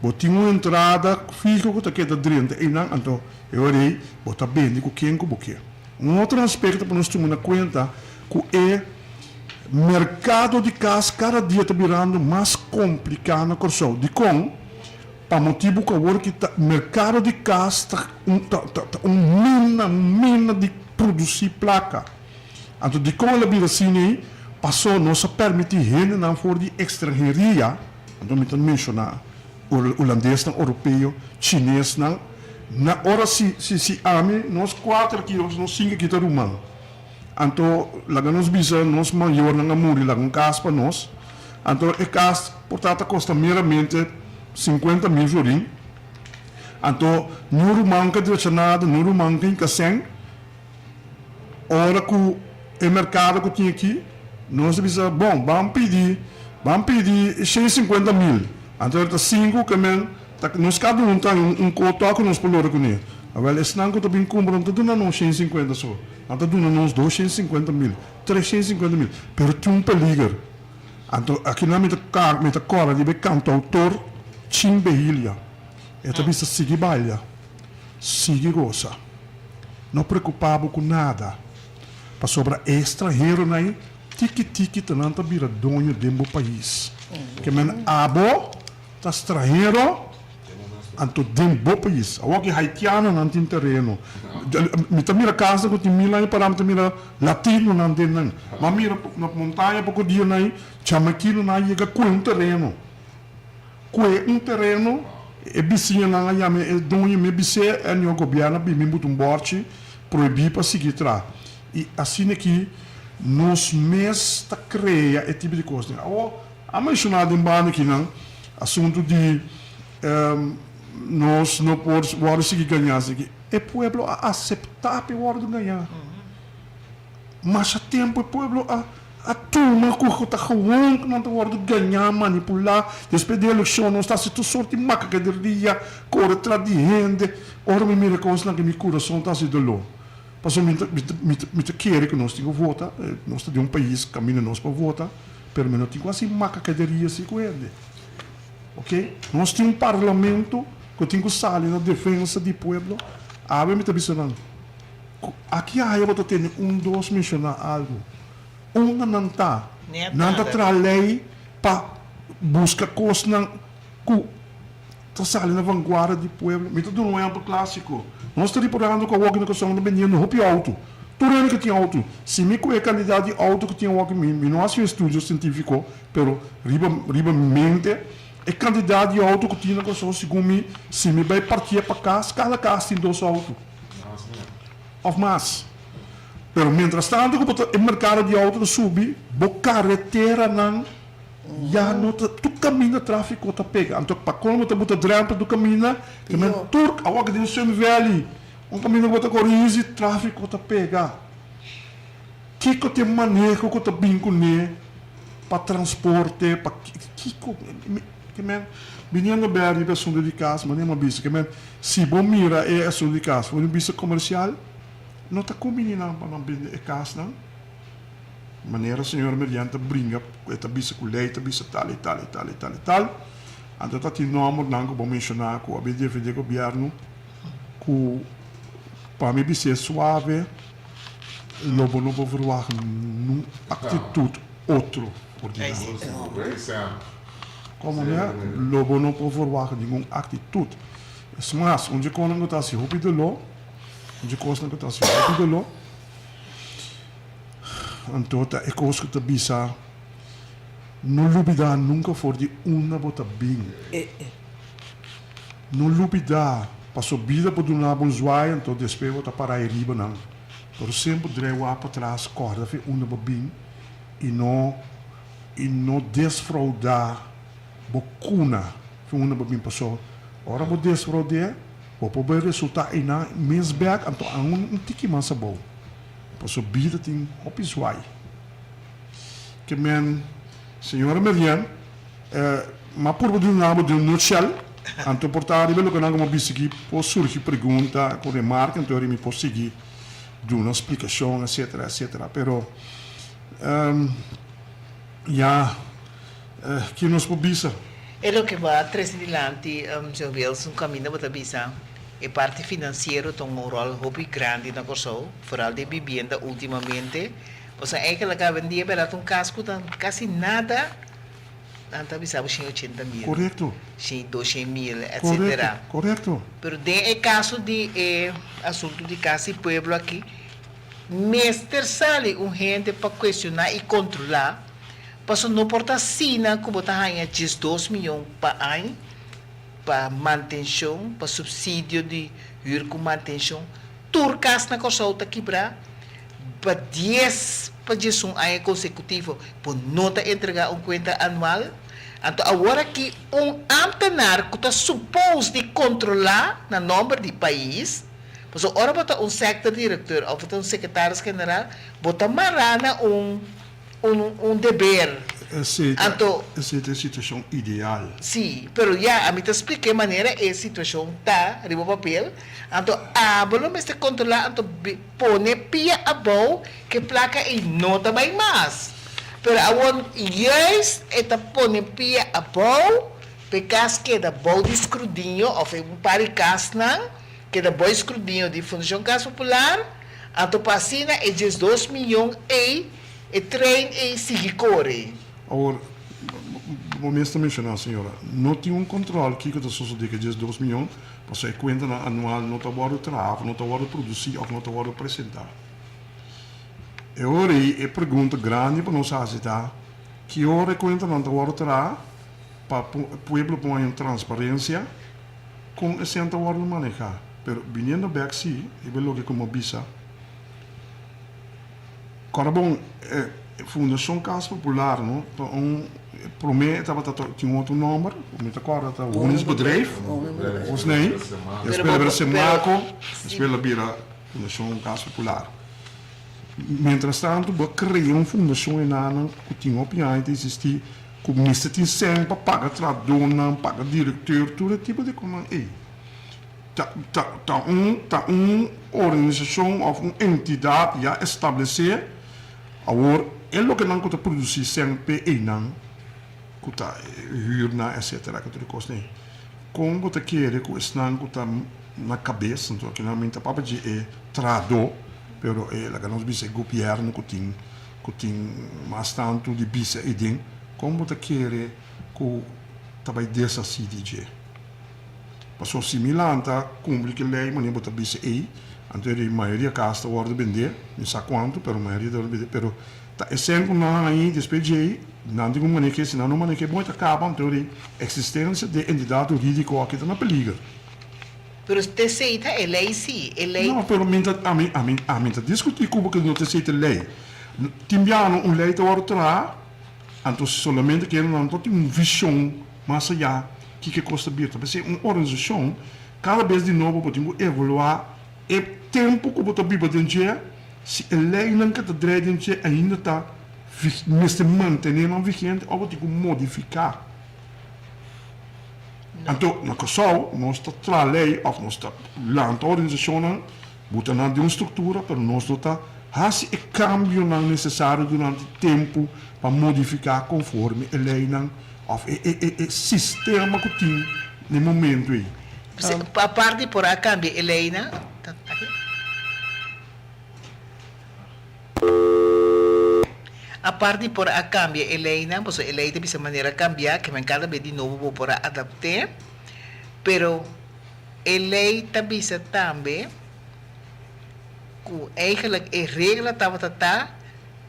bo tin un entrada fiho ku ta keda drenta einan, anto e ora ei bo ta bende ku ken ku bo ke. Un otro aspekto pa nos tuma na kuenta ku e merkado di kas kada dia ta birando mas kompliká na Kòrsou. Dikon? Pa motibu ku awor ki ta merkado di kas ta un ta ta un mina un mina di produsí plaka. Anto dikon el a bira asina ei? Pasó nos a permití hendenan for di ekstranheria, anto mi ta menshoná hulandesnan, oropeo, chinesnan, na ora si si si ami nos kuater aki nos nos sinku aki ta ruman. Anto laga nos bisa nos mayornan a muri laga un kas pa nos. Anto e kas por ta ta kosta meramente 50.000 florin. Anto niun ruman ka drecha nada, niun ruman ka hinka sèn. Ora ku e merkado ku tin aki, nos a bisa, bon, ban pidi, ban pidi 150.000. Anto e ta sinku ke men ta, nos kada un ta un un kota ku nos por lora kuné. Awèl esnan ku ta bin kumpra no ta duna nos 150 so, nan ta duna nos 250.000, 350.000, pero tin un peliger. Anto akinan mi ta mi ta kòrda riba e kantoutor Chin Behilia. E ta bisa sigui baila, sigui gosa. No preokupá bo ku nada, pasobra e estranheronan ei tiki tiki ta nan ta bira doño den bo pais. Ke men abo ta stranhero anto den bo pais. Awor ki haitianonan tin tereno. Mi ta mira kasnan ku tin mil aña pará, mi ta mira latinonan den nan. Mi a mira na montaña poko dianan ei, jamaiquinonan a yega kue un tereno. Kue un tereno, e bisiñanan a yama e doño mi a bis'é, e ño gobièrnu a bin mi buta un bòrchi prohibí pa sigui traha. I asina ki nos mes ta krea e tipo di kosnan. Awor, a menshoná den banda akinan asuntu di nos no por wòrdu sigui gañá asina ki. E pueblo a aseptá pa e wòrdu gañá. Masha tempu e pueblo a a tuma ku ta gewoon ku nan ta wòrdu gañá, manipulá. Despues di elekshon nos ta hasi tur sort di makakaderia, kore tras di hende. Ora mi mira kosnan aki mi kurason ta hasi doló. Pasobra mi ta mi ta mi ta kere ku nos tin ku vota, nos ta den un pais kaminda nos por vota, pero mi no tin ku hasi makakaderia asi ku hende. Oke, nos tin un parlamento ku tin ku sali na defensa di pueblo. Awe mi ta bisa nan. Ku aki aya bo ta tende un dos menshoná algu. Unda nan ta? Nan ta traha lei pa buska kosnan ku ta sali na vanguardia di pueblo. Mi ta duna un ehèmpel klásiko. Nos ta riparando ku awoki na Kòrsou nan ta bendiendo hopi outo. Tur hende ku tin outo. Si mi ku e kantidat di outo ku tin awoki, mi mi no hasi un estudio sientífiko, pero riba riba mi mente, e kantidat di outo ku tin na Kòrsou segun mi, si mi bai partié pa kas, kada kas tin dos outo. Of mas. Pero mientras tanto ku bo ta e merkado di outo ta subi, bo kareteranan ya no ta tur kaminda trafiko ta pega. Anto pa kon bo ta buta drèmpel tur kaminda, te men tur awor ku den Sun Valley un kaminda ku bo ta kore easy trafiko ta pega. Kiko ta e maneho ku ta bin kuné pa transporte, pa kiko? Ke men biniendo bèk riba e asuntu di kas, manera mi a bisa ke men si bo mira e asuntu di kas for di un bista komersial, no ta kumbini nan pa nan bende e kasnan. Manera señor Merian ta bringa, e ta bisa ku lei ta bisa tal i tal i tal i tal i tal. Anto ta tin nòmbernan ku bo menshoná ku a bin defendé gobièrnu ku pa mi bis'é suave lo bo no por verwagt nun aktitut otro for di nan. Komo ne, lo bo no por verwagt ningun aktitut. Es mas, un dje kosnan ku ta hasi hopi doló, un dje kosnan ku ta hasi hopi doló, anto ta e kos ku ta bisa, no lubidá nunka for di unda bo ta bin. No lubidá, paso bida por duna bo un zwaai, anto despues bo ta para ei riba nan. Pero semper drei wak patras, kòrda for unda bo bin i no. I no desfraudá bo kuna ku unda bo bin pasó. Ora bo desfraud'é, bo por bai resultá einan mes bèk, anto aun un tiki mas abou. Pasobra bida tin hopi zwai. Ke men, señora Merian, M'a purba duna bo den un nutshell, anto por ta riba loke nan ku m'a bisa aki por surgi pregunta ku remarke, anto mi por sigui duna splikashon etcetera etcetera. Pero ya ki nos por bisa? E loke bo a trese dilanti, señor Wilson, kaminda bo ta bisa e parti finansiero ta un ròl hopi grandi na Kòrsou, foral den bibienda últimamente. Pasobra eikelak awendia bèrdat un kas ku ta kasi nada. Nan ta bisa bo shen ochenta mil. Korekto. Shen doshen mil, etsetera. Korekto, korekto. Pero den e kaso di e asuntu di kas di pueblo aki, mester sali un hende pa kuestioná i kontrolá, pasobra no por ta asina ku bo ta haña 12 miyon pa aña pa mantenshon, pa supsidio di hür ku mantenshon. Tur kas na Kòrsou ta kibrá pa dies pa 11 aña konsekutivo bo no ta entregá un kuenta anual. Anto awor aki un ámtenar ku ta supos di kontrolá na nòmber di pais, pasobra ora bo ta un sèktor direktor òf bo ta un sekretaris general, bo ta mará na un un deber. Esei ta Anto. Esei ta e situashon ideal. Sí, pero ya, ami ta splika e manera e situashon ta riba papel. Anto abo lo mester kontrolá, anto pone pia abou ku e plaka ei no ta bai mas. Pero awor juist e ta pone pia abou pa e kas keda bou di skrudiño òf e un par di kasnan keda bou di skrudiño di Fundashon Kas Popular. Anto pa asina e 12 miyon ei, e trein ei sigui kore. Awor, bo mes ta menshoná, señora, no tin un kòntròl kiko ta sosodé ku e 12 miyon, pasobra e kuentanan anual no ta wòrdu traha òf no ta wòrdu produsí òf no ta wòrdu presentá. E ora ei e pregunta grandi pa nos hasi ta, ki ora e kuentanan ta wòrdu traha pa pueblo por haña un transparensia kon esei ta wòrdu manehá? Pero biniendo bèk sí riba e loke ku mi a bisa, kòrda bon e Fundashon Kas Popular no ta un promé tabata tin un otro nòmber, mi ta kòrda ta Woningsbedrijf, Osney, despues a bira Semaco, despues a bira Fundashon Kas Popular. Mientras tanto bo a krea un fundashon enanan ku tin hopi aña ta eksistí ku mester tin sèn pa paga trahadónan, paga direkteur, tur e tipo di kosnan ei. Ta ta ta un ta un organisashon òf un entidat ya establesé. Awor e loke nan ku ta produsí sèn p'e einan ku ta hürnan etsetera ku tur e kosnan ei. Kon bo ta kere ku esnan ku ta na kabes, anto aki nan mi ta papia dje e trahadó, pero e laga nos bisa e gobièrnu ku tin ku tin mas tantu di bisa eiden, kon bo ta kere ku ta bai deshasí di dje? Pasobra si mi lanta kumpli ku e lei manera bo ta bisa ei, anto e mayoria kas ta wòrdu bendé, mi sa kuantu, pero mayoria ta wòrdu bendé, pero ta esei ku nan haña despues djei, nan tin ku maneh'é, si nan no maneh'é bon e ta kaba, anto e eksistensia di e entidat hurídiko aki ta na peliger. Pero t'esei ta e lei sí, e lei. No, pero mi ta, ami, ami, ami ta diskutí ku bo ke no t'esei ta e lei. Tin biaha un lei ta wòrdu traha, anto solamente kende nan no tin un vishon mas ayá kiko e kos ta bira. Ta p'esei un organisashon kada bes di nobo bo tin ku evaluá e tempu ku bo ta biba den dje, si e leinan ke ta drei den dje ainda ta mester mantené nan vigente òf bo tin ku modifiká. Anto na Kòrsou nos ta traha lei òf nos ta lanta organisashonnan, buta nan den un struktura, pero nos no ta hasi e kambionan nesesario durante tempu pa modifiká konforme e leinan òf e e e sistema ku tin na e momentu ei. Aparte di por a kambia e leinan. Apart di por a cambia e leynan, pasobra e ley ta bisa manera cambia, ke men cada bes di nobo bo por a adapt'é, pero e ley ta bisa tambe cu eigenlijk e regla tabata ta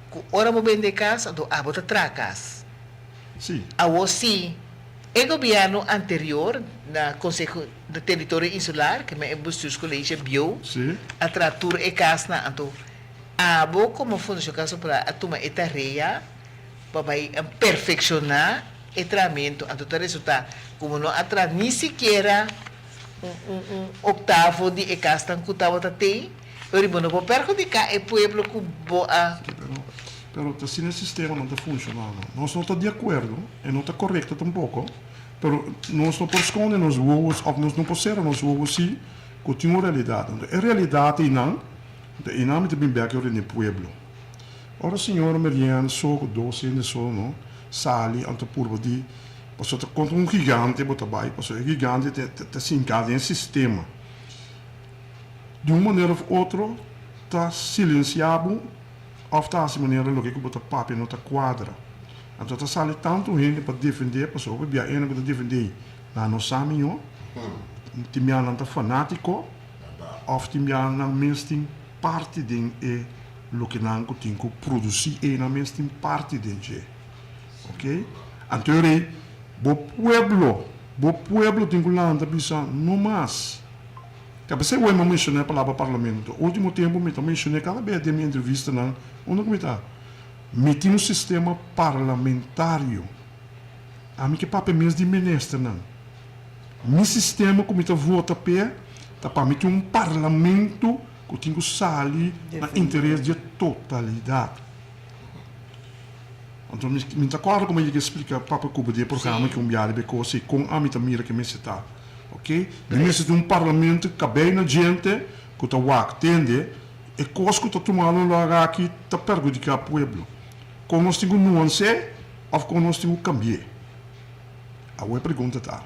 cu ora bo bende e cas anto abo ta traha cas. Sí. Awor si e gobierno anterior na Conseho di Teritorio Insular, ke men e Bestuurscollege bieu, Sí. a traha tur e casnan anto Abo komo Fundashon Casa Popular a tuma e tarea pa bai perfekshoná e trahamentu, anto ta resultá ku bo no a traha ni sikiera un un un oktavo di e kasnan ku tabata tei, pero bo no por perhudiká e pueblo ku bo a. Pero, pero ta asina e sistema no ta funshoná no. Nos no ta di akuerdo, e no ta korekto tampoko. Pero nos no por skonde nos wowo òf nos no por sera nos wowo si ku tin un realidat. Anto e realidat einan, anto einan mi ta bin bèk yora den e pueblo. Ora señor Merian so ku dos hende so no sali anto purba di pasobra ta kontra un gigante bo ta bai pasobra e gigante ta sinká den e sistema. Di un manera òf otro ta silensiá bo òf ta hasi manera loke ku bo ta papia no ta kuadra. Anto ta sali tantu hende pa defendé pasobra hopi bia ene ku ta defendé nan no sa mihó, tin bia nan ta fanátiko òf tin bia nan mes tin parti den e loke nan ku tin ku produsí ei nan mes tin parti den dje. Ok, anto e rei bo pueblo, bo pueblo tin ku lanta bisa no mas. Ta p'esei wei mi a menshoná e palabra parlamento. Último tempu mi ta menshoné kada bes den mi entrevistanan unda ku mi ta. Mi tin un sistema parlamentario. Ami ke papia mes di ministernan. Mi sistema ku mi ta vota p'e ta pa mi tin un parlamento ku tin ku sali na interes di e totalidat. Anto mi ta kòrda ku mi a yega splika Papa Cuba di e programa ki un biaha riba e kos ei kon ami ta mira ke mester ta. Ok, mi mester tin un parlamento kabei na djente ku ta wak tende e kos ku ta tumando lugar aki ta perhudiká pueblo. Kon nos tin ku nuans'é òf kon nos tin ku kambi'é? Awor e pregunta ta,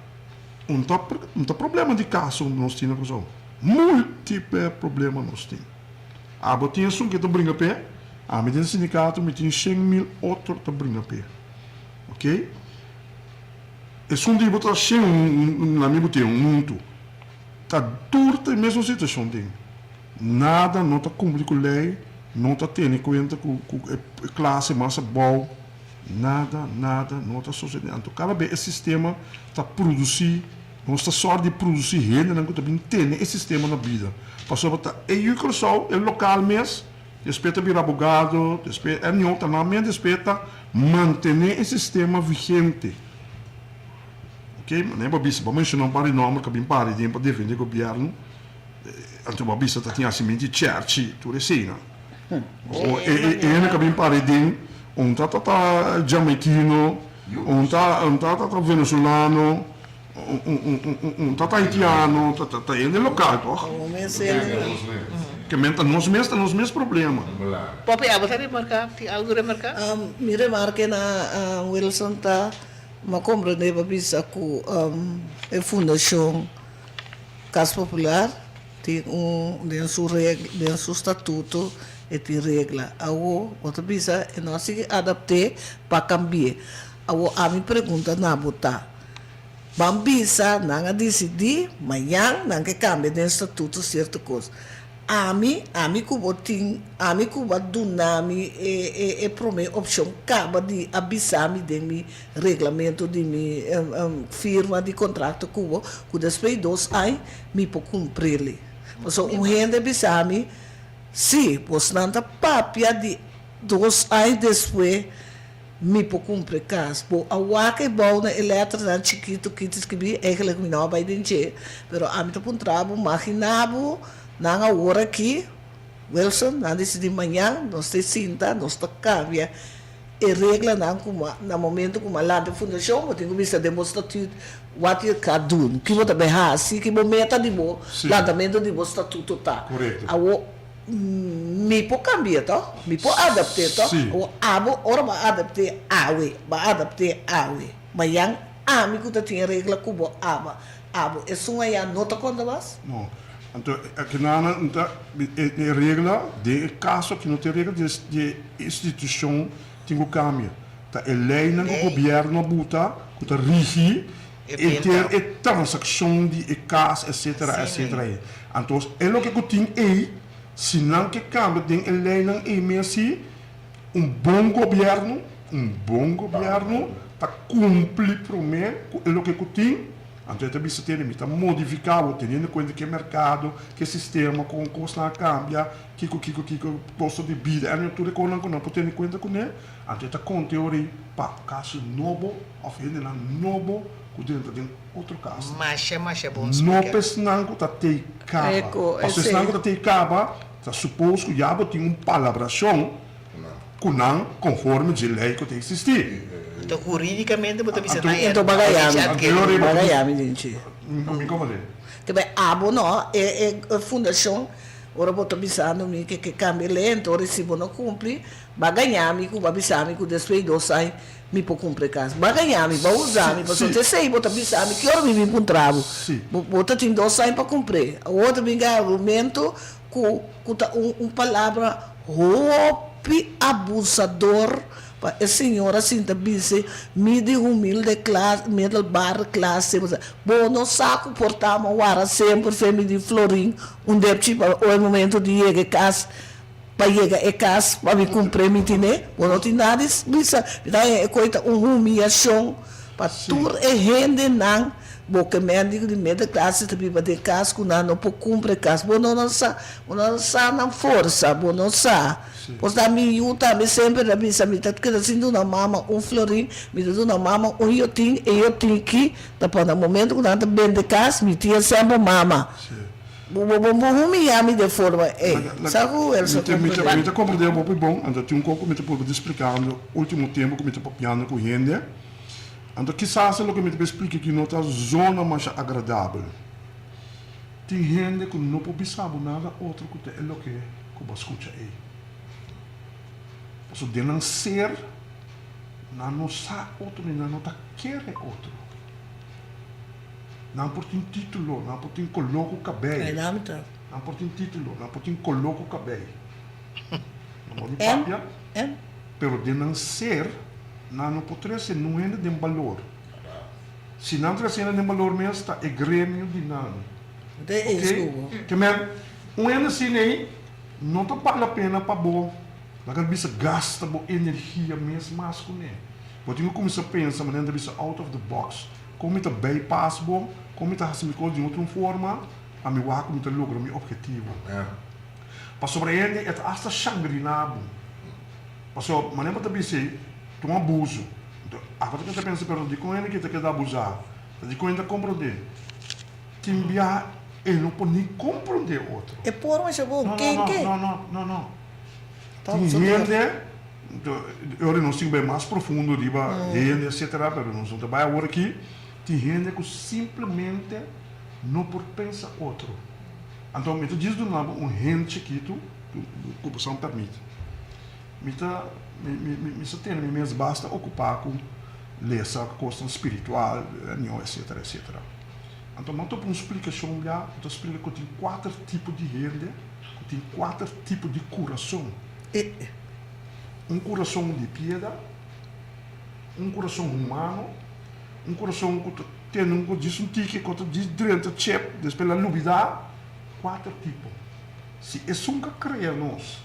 un ta un ta problema di kaso nos tin na Kòrsou? Múltiple problema nos tin. Abo tin esun ke ta bringa p'e, ami den sindikato mi tin 100.000 otro ta bringa p'e. Ok. Esun di bo ta shen un na mi bo tin un muntu. Ta tur ta e mesun situacion tin. Nada no ta cumpli cu ley, no ta tene cuenta cu cu e clase mas abou, nada, nada no ta sucede. Anto cada bes e sistema ta produci, nos ta sor di produci hendenan cu ta bin tene e sistema na bida. Pasobra ta e yu Curaçao, e local mes, despues ta bira abogado, despues e no ta nan mes despues ta mantene e sistema vigente. Ok, manera bo a bisa, bo a menciona un par di nomber cu a bin para den pa defende gobierno, anto bo a bisa ta tin hacimento di cherchi, tur eseynan. O e hende cu a bin para den, un ta ta jamaiquino, un ta un ta ta venezolano, un ta ta haitiano, ta hende local toch? Ke men ta nos mes, ta nos mes problema. Poppy, abo ta remarca? Tin algo remarca? Mi remarke na Wilson ta. M'a komprendé pa bisa ku e fundashon Kas Popular tin un den su regla den su statuto e tin regla. Awor bo ta bisa e no a sigui adapt'é pa kambi'é. Awor ami pregunta na bo ta, ban bisa nan a disidí mañan nan ke kambia den statuto sierto kos. Ami, ami ku bo tin, ami ku bo a duna mi e, e, e promé opshon kaba di a bisa mi den mi reglamento di mi firma di kontrakto ku bo, ku despues di dos añ mi por kumprili. Pasobra un hende bisa mi, Si, bosnan ta papia di dos añ despues mi por kumpra e kas. Bo a wak e bou na e lèternan chikitu ki ta skibí, eigenlijk mi no a bai den dje, pero ami ta puntra bo, magina bo nan awor aki, Wilson, nan disidí mañan nos ta sinta, nos ta kambia e reglanan ku na momento ku bo a lanta e fundashon, bo tin ku bisa den bo statuut wat yo ka dun, ki bo ta bai hasi, ki bo meta di bo lantamentu di bo statuto ta. Awor Mi por kambia to, mi por adapt'é to. Awor abo ora bo a adapt'é awe, bo a adapt'é awe. Mayan ami ku ta tin e regla ku bo aba, abo esun ayá no ta konta mas? No. Anto akinan nan ta e regla den e kaso aki no tin regla di e institushon tin ku kambia. Ta e leinan ku gobièrnu a buta ku ta rigi Enter e transakshon di e kas etcetera etcetera ei. Anto e loke ku tin ei, si nan ke kambia den e leinan ei mes si, un bon gobièrnu, un bon gobièrnu ta kumpli promé ku e loke ku tin, anto e ta bisa tene mi ta modifiká bo teniendo kuenta ke merkado, ke sistema, kon kosnan a kambia, kiko kiko kiko kosto di bida, en tur e kosnan ku nan por tene kuenta kuné, anto e ta konta e ora ei pa kas nobo. Of hendenan nobo ku drenta den otro kas. Masha masha bon No splica. pa esnan ku ta tei kaba. Eko, Pasobra esnan ku esei. ta tei kaba ta suppose ku ya bo tin un palabrashon ku nan konforme dje lei ku ta eksistí. Anto hurídikamente bo ta bisa Anto nan Anto bagaya mi, Anto bagaya mi den dje. Mi komprende. Te bai abo no, e e fundashon ora bo ta bisando mi ke ke kambia lei anto ora si bo no kumpli ba gaña mi ku ba bisa mi ku despues di dos aña mi por kumpra e kas. Ba gaña mi, ba usa mi pasobra te esei bo ta bisa mi ki ora mi bin puntra bo. Bo bo ta tin dos aña pa kumpr'é. Awor ta bin e argumento ku ku ta un un palabra hopi abusador pa e señora sinta bisa mi di humilde klas middelbare klase bo no sa ku por ta mo wara semper fe mi di florin un depchi pa ora e momento di yega e kas pa yega e kas pa mi kumpr'é mi tine bo no tin nada di bisa mi ta haña e koe ta un humiyashon pa tur e hendenan Bo ke médico di middenklasse ta biba den kas ku nan no por kumpra e kas. Bo no no sa, bo no sa nan forsa, bo no sa. Por ta mi yu tambe semper ta bisa mi ta keda sin duna mama un florin, mi ta duna mama un yotin, e yotin ki ta pa na momento ku nan ta bende kas mi tin e semper mama. Bo bo bo humiya mi den forma ei. Sa ku Wilson komprende? Mi ta komprende hopi bon, anto tin un kos ku mi ta purba di splikando ultimo tempo ku mi ta papiando ku hende. Anto kisas e loke mi ta bay splika aki no ta zona masha agradabel. Tin hende ku no por bisa bo nada otro ku ta e loke ku bo a skucha ei. Pasobra den nan ser, nan no sa otro ni nan no ta kere otro. Nan por tin titulo, nan por tin koló ku kabei. Nan por tin titulo, nan por tin koló ku kabei. Nan por di papia, pero den nan ser. Nan no por trese nun hende den balor. Si nan trese hende den balor mes ta e gremio di nan. Ok? Ke men, un hende asina ei no ta bal la pena pa bo laga bisa gasta bo energia mes mas kuné. Bo tin ku kuminsá pensa manera nan ta bisa out of the box. Kon mi ta bypass bo? Kon mi ta hasi mi kos di otro un forma pa mi wak ku mi ta logra mi objetivo? Pasobra e hende e ta asta shangriná bo. Pasobra manera bo ta bisa ei ta un abuso. Enton abo ta keda pensa pero dikon hende ki ta keda abusá? Ta dikon hende ta komprondé? Tin biaha e no por ni komprondé otro. E por masha bon, ken ke? No, no, no, no, no. Tin hende, e ora nos tin ku bai mas profundo riba hende etcetera, pero nos no ta bai awor aki. Tin hende ku simplemente no por pensa otro. Anto mi ta djis duna bo un hint chikitu ku bo san permiti. Mi ta mi mi mi sa tene mi mes basta okupá ku lesa kosnan spiritual, reunion etcetera etcetera. Anto mi a topa un splikashon bia ku ta splika ku tin kuater tipo di hende ku tin kuater tipo di kurason. Un kurason di piedra, un kurason humano, un kurason ku ta tene un ku djis un tiki ku ta djis drenta chep despues el a lubidá. Kuater tipo. Si esun ka krea nos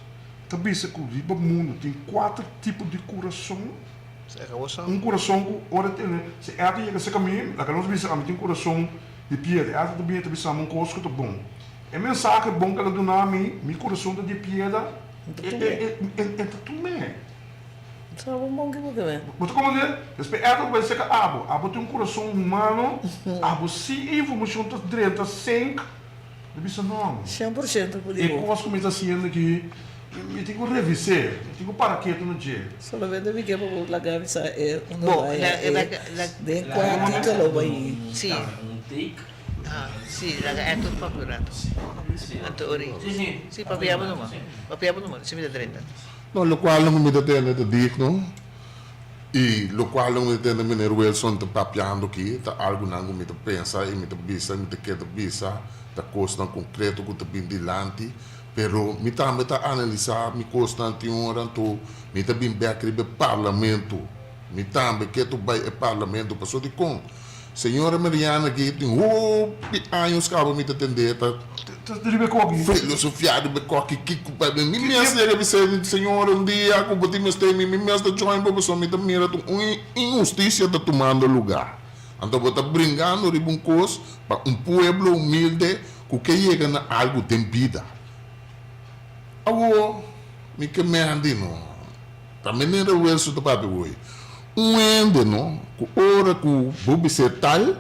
ta bisa ku riba mundu tin kuater tipo di kurason, un kurason ku ora e tene, si Etta yega serka mi, laga nos bisa ami tin kurason di piedra, Etta ta bini ta bisa mi un kos ku ta bon. E mensahe bon ku el a duna mi, mi kurason ta di piedra, e ta tum'é. Bo ta komprende? Despues Etta ta bai serka abo, abo tin un kurason humano, abo si e informashon ta drenta sink. Mi bisa no. 100% ku di E bo. kos ku mi ta hasiendo aki, mi tin ku revis'é, mi tin ku para ketu na dje. Solamente mi ke pa bo laga mi sa e unda Bo, bai la, e la, la, den kua titulo bai. Si. Ah, si, laga Arthur papia un rato. Anto ori. Si, papia bo numa. Papia bo numa, si mi ta drenta. No, lokual nan ku mi ta tende ta digno i lokual nan ku mi ta tende meneer Wilson ta papiando aki ta algu nan ku mi ta pensa i mi ta bisa i mi ta keda bisa ta kosnan konkreto ku ta bin dilanti pero mi tambe ta analisa mi kosnan tin ora anto mi ta bin bek riba e parlamento mi tambe ke tu bai e parlamento pasobra dikon Señora Mariana aki tin hopi años kaba mi ta tende ta filosofia riba e koki kiko pa mi mes yega bisa señora un dia ku bo tin mester mi mi mes ta join bo pasobra mi ta mira tur un inhustisia ta tumando lugar anto bo ta bringando riba un kos pa un pueblo humilde ku ke yega na algu den bida awo mi ke mende no. Ta manera Wilson ta papia hoy. Un hende no, ku ora ku bo bis'é tal,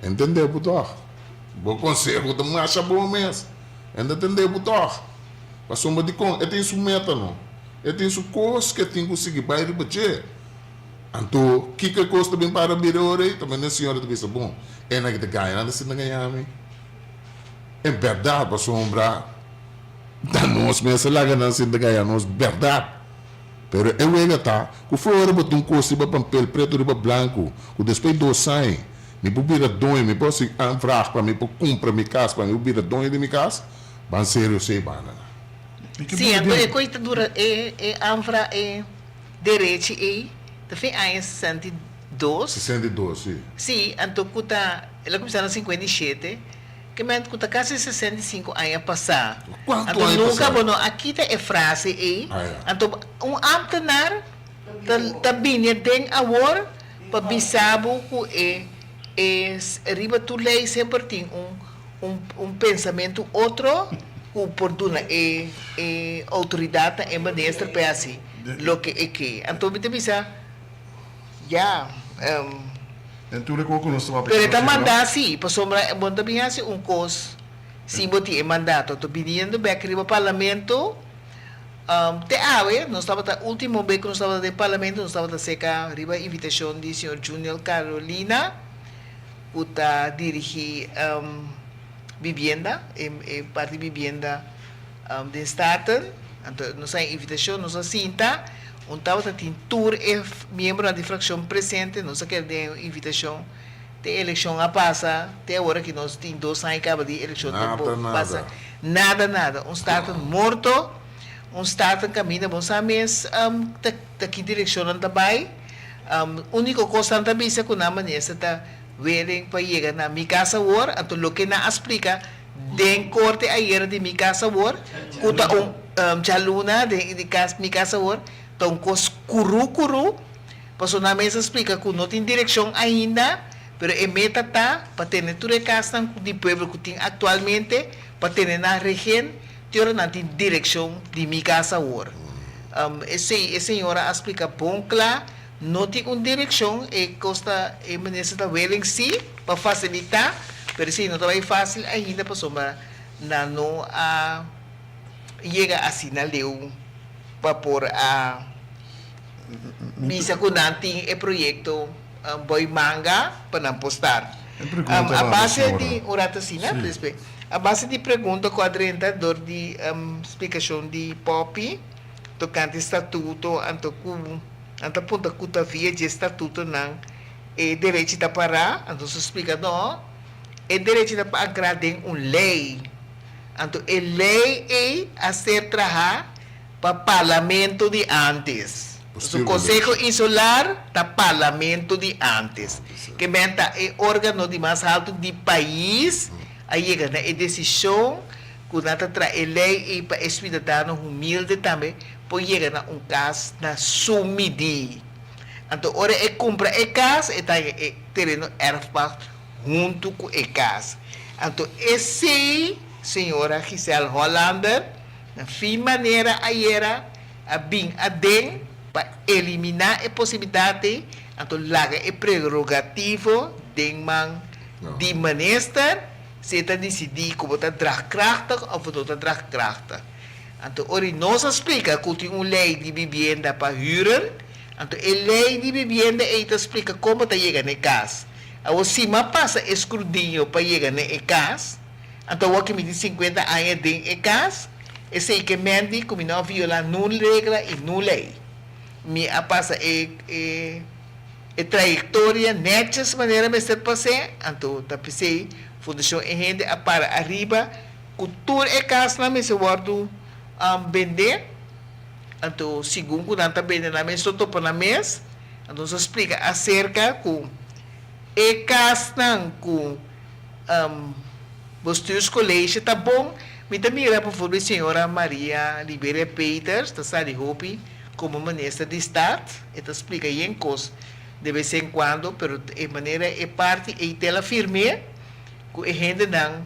e ntendé bo tòg. Bo konseho ta masha bon mes, e ta tendé bo tòg. Pasobra dikon? E tin su meta no. E tin su kos ku e tin ku sigui bai riba dje. Anto kiko e kos ta bin para bira ora ei? Ta mende e señora ta bisa, Bon, esnan ki ta gaña nan ta sinta gaña mi. En bèrdat, pasobra ta nos mes a laga nan sinta gaña nos bèrdat. Pero e wega ta ku for ora bo tin un kos riba pampel pretu riba blanku, ku despues dos aña mi por bira doño, mi por hasi aanvraag pa mi por kumpra mi kas, pa mi por bira doño di mi kas, ban serio esei banda nan. Sí, anto e kos ta dura e e aanvraag e derechi ei ta fin aña 62. 62, sí. Sí, anto ku ta el a kuminsá na 57. Ke men ku ta kasi 65 aña pasá. Kuantu Anto aña nunka pasá? bo no a kita e frase ei. Ah, ya. Anto un ámtenar ta ta bini den awor pa bisa bo ku e e riba tur lei semper tin un un un pensamentu otro ku por duna e e outoridat na e minister pa e hasi loke e ke. Anto mi ta bisa ya. Den tur e kos ku nos ta papia Pero e ta ku nos manda si, pasobra bo no ta bin hasi un kos sin bo tin e mandato. Anto biniendo bek riba Parlamento, te awe nos tabata, ultimo bek ku nos tabata den Parlamento nos tabata seka riba invitashon di señor Junior Carolina ku ta dirigi bibienda, e parti bibienda den Staten. Anto nos a invitashon, nos a sinta. Un tabata tin tur e miembronan di fraccion presente, nos a keda den e invitacion te e eleccion a pasa, te awor aki nos tin dos aña caba di eleccion ta Nada, nada. pasa, nada nada, un Staten morto, un Staten caminda bo sa mes ta ta ki direccion nan ta bay, unico cos nan ta bisa cu nan minister ta willing pa yega na mi cas awor, anto loke nan a splica Den korte ayera di mi kas awor, ku ta un djaluna den di kas mi kas awor, ta un kos kuru kuru, pasobra nan mes a splika ku no tin direkshon ainda, pero e meta ta pa tene tur e kasnan di pueblo ku tin aktualmente, pa tene nan regen te ora nan tin direkshon di mi kas awor. Esei e señora a splika bon kla, No tin un direccion, e cos ta, e minister ta willing si pa facilita, pero esey no ta bay facil ainda pasobra nan no a yega asina leu pa por a bisa cu nan tin e proyecto boy manga pa nan por start. E pregunta A ta, base señora. di, un rato asina, Si. despues, a base di pregunta cu a drenta dor di splicacion di Poppy tocante statuto anto cu. Nan ta punta ku ta via dje statutonan e derechi ta pará, anto su splika no, e derechi ta ankrá den un lei. Anto e lei ei a ser trahá pa parlamento di ántes. Su Konseho Insular ta parlamento di ántes. Ke men ta e órgano di mas haltu di pais a yega na e desishon ku nan ta traha e lei ei pa e suidadano humilde tambe por yega na un kas na su midí. Anto ora e kumpra e kas, e ta haña e tereno erfpacht huntu ku e kas. Anto esei señora Giselle Hollander na fin manera ayera a bin aden pa eliminá e posibilidat ei, anto laga e prerogativo den man di minister si e ta disidí ku bo ta draagkrachtig òf bo no ta draagkrachtig. Anto ora i nos a splika ku tin un lei di bibienda pa hüren, anto e lei di bibienda ei ta splika kon bo ta yega na e kas. Awor si m'a pasa e skrudiño pa yega na e kas, anto awor ki mi tin sinkuenta aña den e kas, esei ke men di ku mi no a violá nun regla i nun lei. Mi a pasa e e e trayektoria nètjes manera mester pas'é, anto ta p'esei Fundashon E Hende a para ariba Ku tur e kasnan mester wòrdu bendé, anto segun ku nan ta bende nan mes lo topa nan mes. Anto nos a splika aserka ku e kasnan ku Bestuurscollege ta bon. Mi ta mira bijvoorbeeld señora Maria Liberia Peters ta sali hopi komo minister di Staat, e ta splika yen kos de bes en kuando, pero e manera e parti ei te la firm'é ku e hendenan.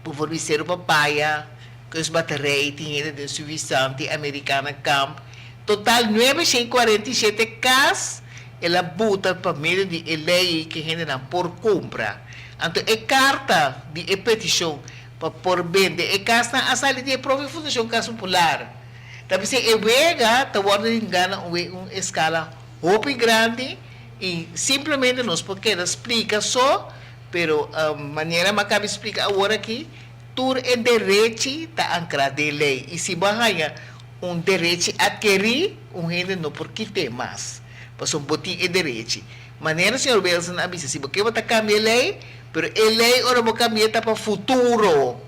Bijvoorbeeld Cerro Papaya, Kus Batterij, tin hende den Suivisant, tin Americana Kamp. Total 947 kas el a buta pa medio di e lei ei ku e hendenan por kumpra. Anto e karta di e petishon pa por bende e kasnan a sali di e propio Fundashon Kas Popular. Ta bisei e wega ta wòrdu hingá na un eskala. hopi grandi i simplemente nos por keda splika so, pero manera mi a kaba di splika awor aki, tur e derechi ta ankrá den lei i si bo a haña un derechi atkerí, un hende no por kit'é mas, pasobra bo tin e derechi. Manera señor Wilson a bisa, si bo ke bo ta kambia e lei, pero e lei ora bo kambi'é ta pa futuro.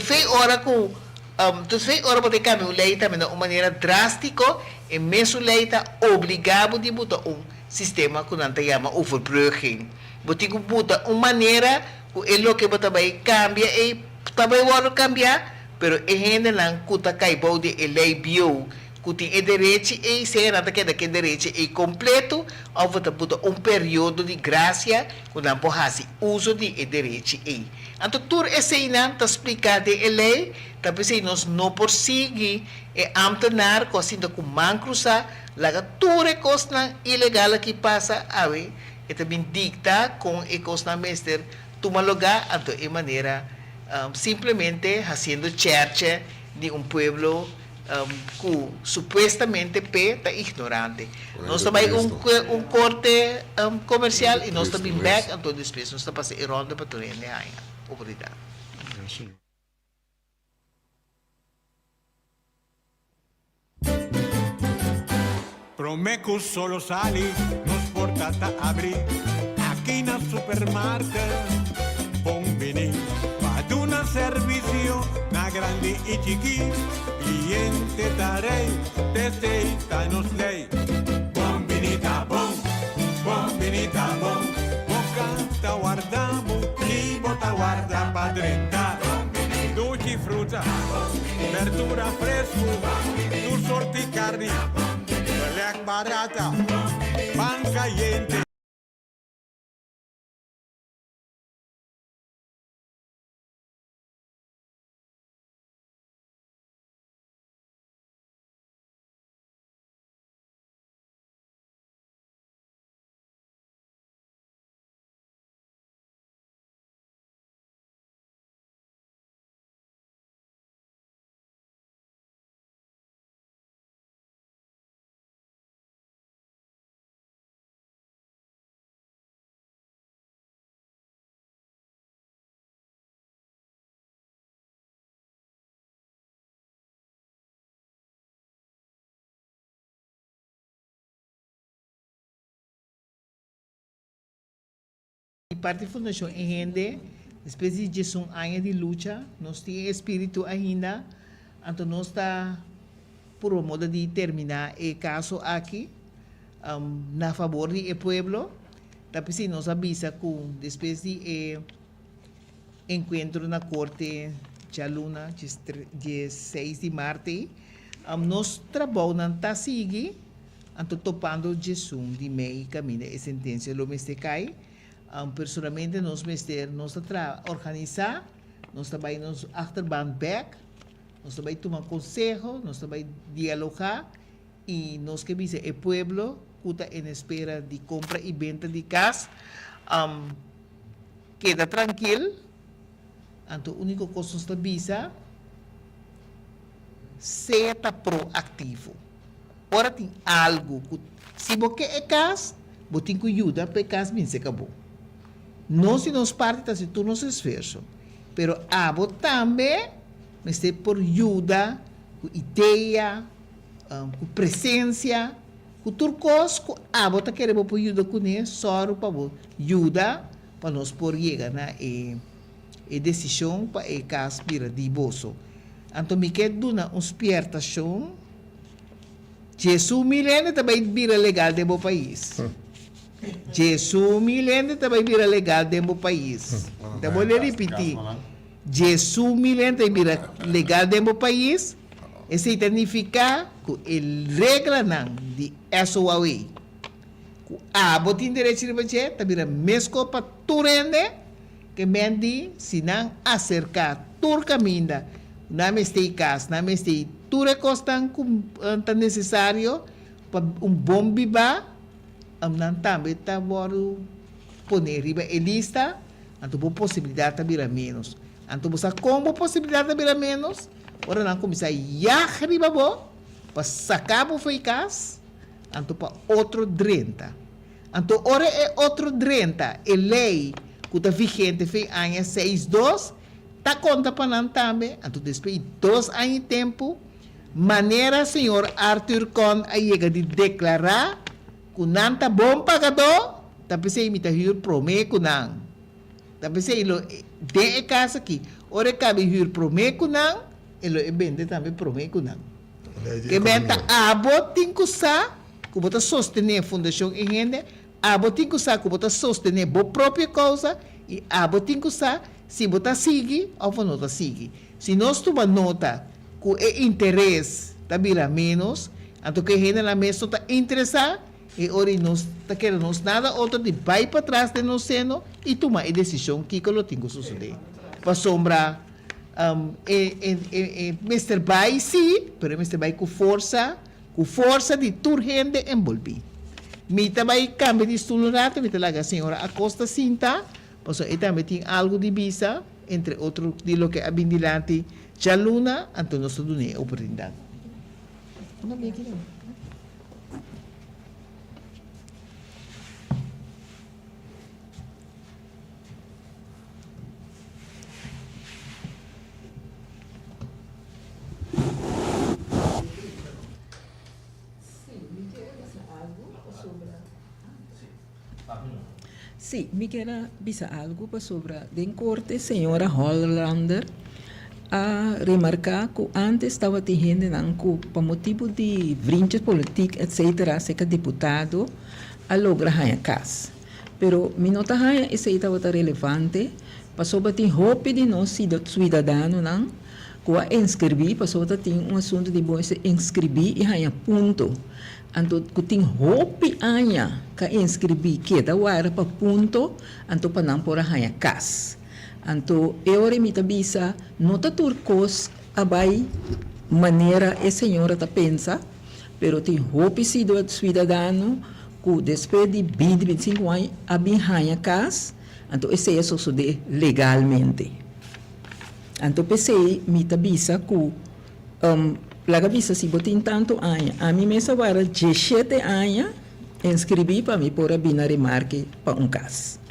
Fe ora ku Entonces fe ora bo ta kambia un lei tambe na un manera drástiko, e mesun lei ta obligá bo di buta un sistema ku nan ta yama overbrugging. Bo tin ku buta un manera ku e loke bo ta bai kambia ei ta bai wòrdu kambiá, pero e hendenan ku ta kai bou di e lei bieu ku tin e derechi ei, sea nan ta keda ku e derechi ei kompleto òf bo ta buta un periodo di grasia ku nan por hasi uso di e derechi ei. Anto tur eseinan ta spliká den e lei, ta p'esei nos no por sigui e ámtenar ku a sinta ku man krusá laga tur e kosnan ilegal aki pasa awe, e ta bin dikta kon e kosnan mester tuma lugá, anto e manera simplemente hasiendo chèrchè di un pueblo ku supuestamente p'e ta ignorante. Nos ta bai un un korte komersial i nos ta bin bèk, anto despues nos ta pasa e ronda pa tur hende haña oportunidat. Promé ku solo sali, nos porta ta abrí aki na Supermarket. Bon bini pa duna servisio na grandi i chikí. Kliente ta rei, t'esei ta nos lei. Bon bini ta bon, bon bini ta bon. Bo ka ta warda bo, ni bo ta warda pa drenta. Duchi fruta, berdura fresku, tur sorti karni, belèk barata, pan kayente. Di parti Fundashon E Hende, despues di diesun aña di lucha, nos tin e espíritu ainda, anto nos ta purba moda di terminá e kaso aki na fabor di e pueblo. Ta p'esei nos a bisa ku despues di e enkuentro na korte djaluna diesseis di mart ei, nos trabounan ta sigui. Anto topando djesun di mei kaminda e sentensia lo mester kai. Personalmente nos mester, nos ta traha organisá, nos ta bai nos achterban bèk, nos ta bai tuma konseho, nos ta bai dialogá i nos ke bisa e pueblo ku ta en espera di kompra i benta di kas, keda trankil. Anto úniko kos nos ta bisa, sea ta proaktivo. Ora tin algu ku si bo ke e kas, bo tin ku yuda pa e kas bin seka bo. Nos di nos parti ta hasi tur nos esfuerso, pero abo tambe mester por yuda ku idea, ku presensia, ku tur kos ku abo ta kere bo por yuda kuné, sòru pa bo yuda pa nos por yega na e e desishon pa e kas bira di boso. Anto mi ke duna un spiertashon. Jesu mil hende ta bai bira legal den bo pais. Jesu mil hende ta bai bira legal den bo pais. Mi ta bolbe ripiti. Jesu mil hende ta bai bira legal den bo pais. Esei ta nifiká ku e reglanan di SOAW ku abo tin derecho riba dje ta bira meskos pa tur hende. Ke men di si nan aserká tur kaminda, nan mester i kas, nan mester i tur e kosnan ku ta nesesario pa un bon bibá, nan tambe ta wòrdu poné riba e lista, anto bo posibilidat ta bira ménos. Anto bo sa kon bo posibilidat ta bira ménos? Ora nan kuminsá yag riba bo pa saka bo for i kas. anto pa otro drenta. Anto ora e otro drenta e lei ku ta vigente fin aña seis dos ta konta pa nan tambe, anto despues di dos aña i tempu, manera señor Arthur Con a yega di deklará ku nan ta bon pagadó, ta p'esei mi ta hür promé ku nan. Ta p'esei lo den e kas aki, ora e kabe hür promé ku nan, e lo e bende tambe promé ku nan. Ke men ta abo tin ku sa ku bo ta sostené Fundashon E Hende, abo tin ku sa ku bo ta sostené bo propio kousa i abo tin ku sa si bo ta sigui òf bo no ta sigui. Si nos tuma nota ku e interes ta bira ménos, anto ku e hendenan mes no ta interesá, e ora ei nos ta keda nos nada otro di bai patras den nos seno i tuma e desishon kiko lo tin ku sosodé. Pasobra e e mester bai sí, pero e mester bai ku forsa, ku forsa di tur hende enbolbí. Mi ta bai kambia di stul un rato, mi ta laga señora Acosta sinta, pasobra e tambe tin algu di bisa, entre otro di loke a bin dilanti djaluna, anto nos ta dun'é e oportunidat. Sí, mi kier a bisa algu pasobra den korte señora Hollander a remarká ku ántes tabatin hendenan ku pa motibu di vriendjespolitiek etcetera serka diputado a logra haña kas. Pero mi no ta haña esei tabata relevante pasobra tin hopi di nos suidadanonan ku a inskribí pasobra ta tin un asuntu di bo mester inskribí i haña punto. Anto ku tin hopi aña ka inskribí keda wara pa punto anto pa nan por a haña kas. Anto e ora mi ta bisa no ta tur kos a bai manera e señora ta pensa pero tin hopi suidadano ku despues di binti bintisinku aña a bin haña kas anto esei a sosodé legalmente. Anto p'esei mi ta bisa ku. Laga bisa si bo tin tantu aña. Ami mes a wara dieshete aña inskribí pa mi por a bini na remarke pa un kas.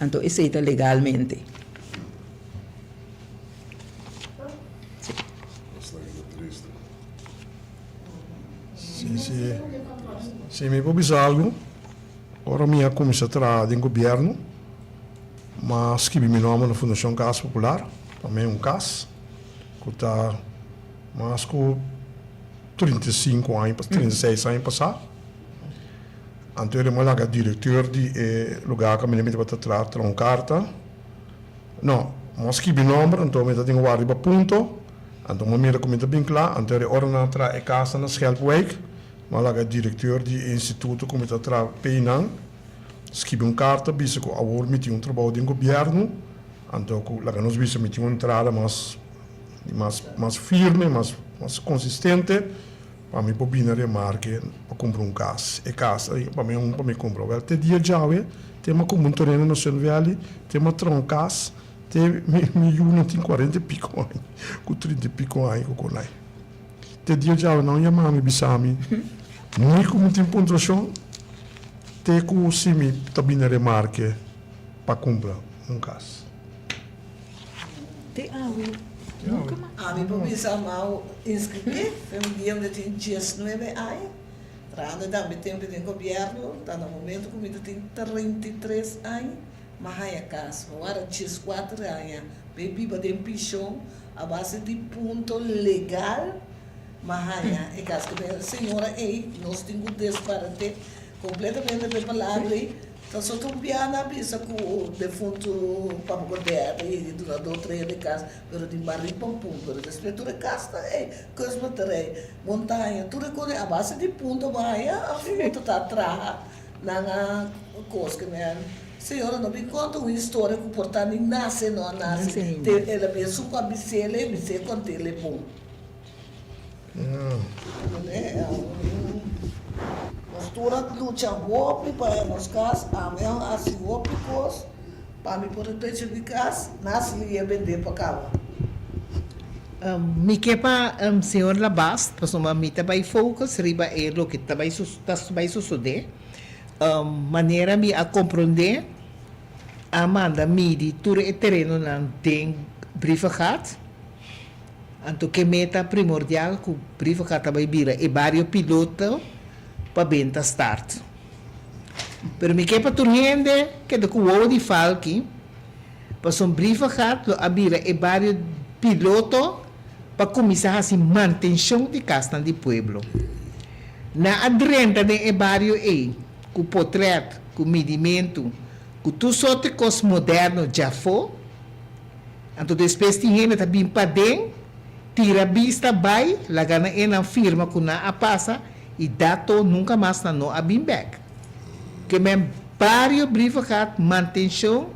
Anto esei ta legalmente. Si, si. Si mi por bisa algu, ora mi a kuminsá traha den gobièrnu, m'a skibi mi nòmber na Fundashon Kas Popular pa mi un kas. Ku ta mas ku 35 aña, 36 aña pasá. Anto e laga direkteur di e lugá kaminda mi tabata traha traha un karta. No, mi a skibi nòmber, anto mi ta tin wak riba punto. Anto mi a mira ku mi ta bin kla. Anto e ora nan a traha e kasa na Schelpwijk, mi a laga direkteur di e instituto ku mi ta traha p'einan skibi un karta bisa ku awor mi tin un trabou den gobièrnu. Anto ku laga nos bisa mi tin un entrada mas mas mas firme, mas mas konsistente pa mi por bini remarke pa kumpra un kas. E kas ei pa mi un pa mi kumpra. Wèl te dia djawe te mi a kumpra un tereno na Sun Valley, te mi a traha un kas, te mi mi yunan tin kuarenta i piko aña ku trinta i piko aña ku konai. Te dia djawe nan yama mi bisa mi ni ku mi tin puntuashon te ku si mi ta bini remarke. Pa kumpra un kas. Te awe nunka mas. Ami por bisa mau inskribí fe un dia mi ta tin diesnuebe aña, trahando tambe tempu den gobièrnu, ta na momento ku mi ta tin 33 aña m'a haña kas. Mi wara dieskuater aña bay biba den penshon a base di punto legal m'a haña e kas. Ku e señora ey nos tin ku desbarat'é kompletamente pa e palabra ey. Ta so ta un biaha a bisa ku defuntu Papa Godè ta yega i duna do tree de kas, pero di barí pa pun, pero despues tur e kas ta ei, kùsbaterei, montaña, tur e kos a base di punto bo haña òf bo ta ta traha nan a kos ke men. Señora no bin konta un historia ku por ta ni nase no a nase, te el a bin esun ku a bis'el e bis'é kont'el e bon. Nos tur a lucha hopi pa e nos kas, ami a hasi hopi kos pa mi por a drecha mi kas, nas li e bendé pa kaba. Mi ke pa señor Labast, pasobra mi ta bai focus riba e loke ta bai ta bai sosodé. Manera mi a komprondé, a manda midi tur e terenonan den Brievengat. Anto ke meta primordial ku Brievengat ta bai bira e bario piloto pa benta start. Pero mi ke pa tur hende keda ku wowo di falki, pasobra Brievengat lo a bira e bario piloto pa kuminsá hasi mantenshon di kasnan di pueblo. Nan a drenta den e bario ei ku potrèt, ku midimentu, ku tur sorti kos moderno djafó. Anto despues tin hende ta bin paden, tira bista bai, laga nan e nan firma ku nan a pasa i dato nunka mas nan no a bin bèk. Ke men bario Brievengat mantenshon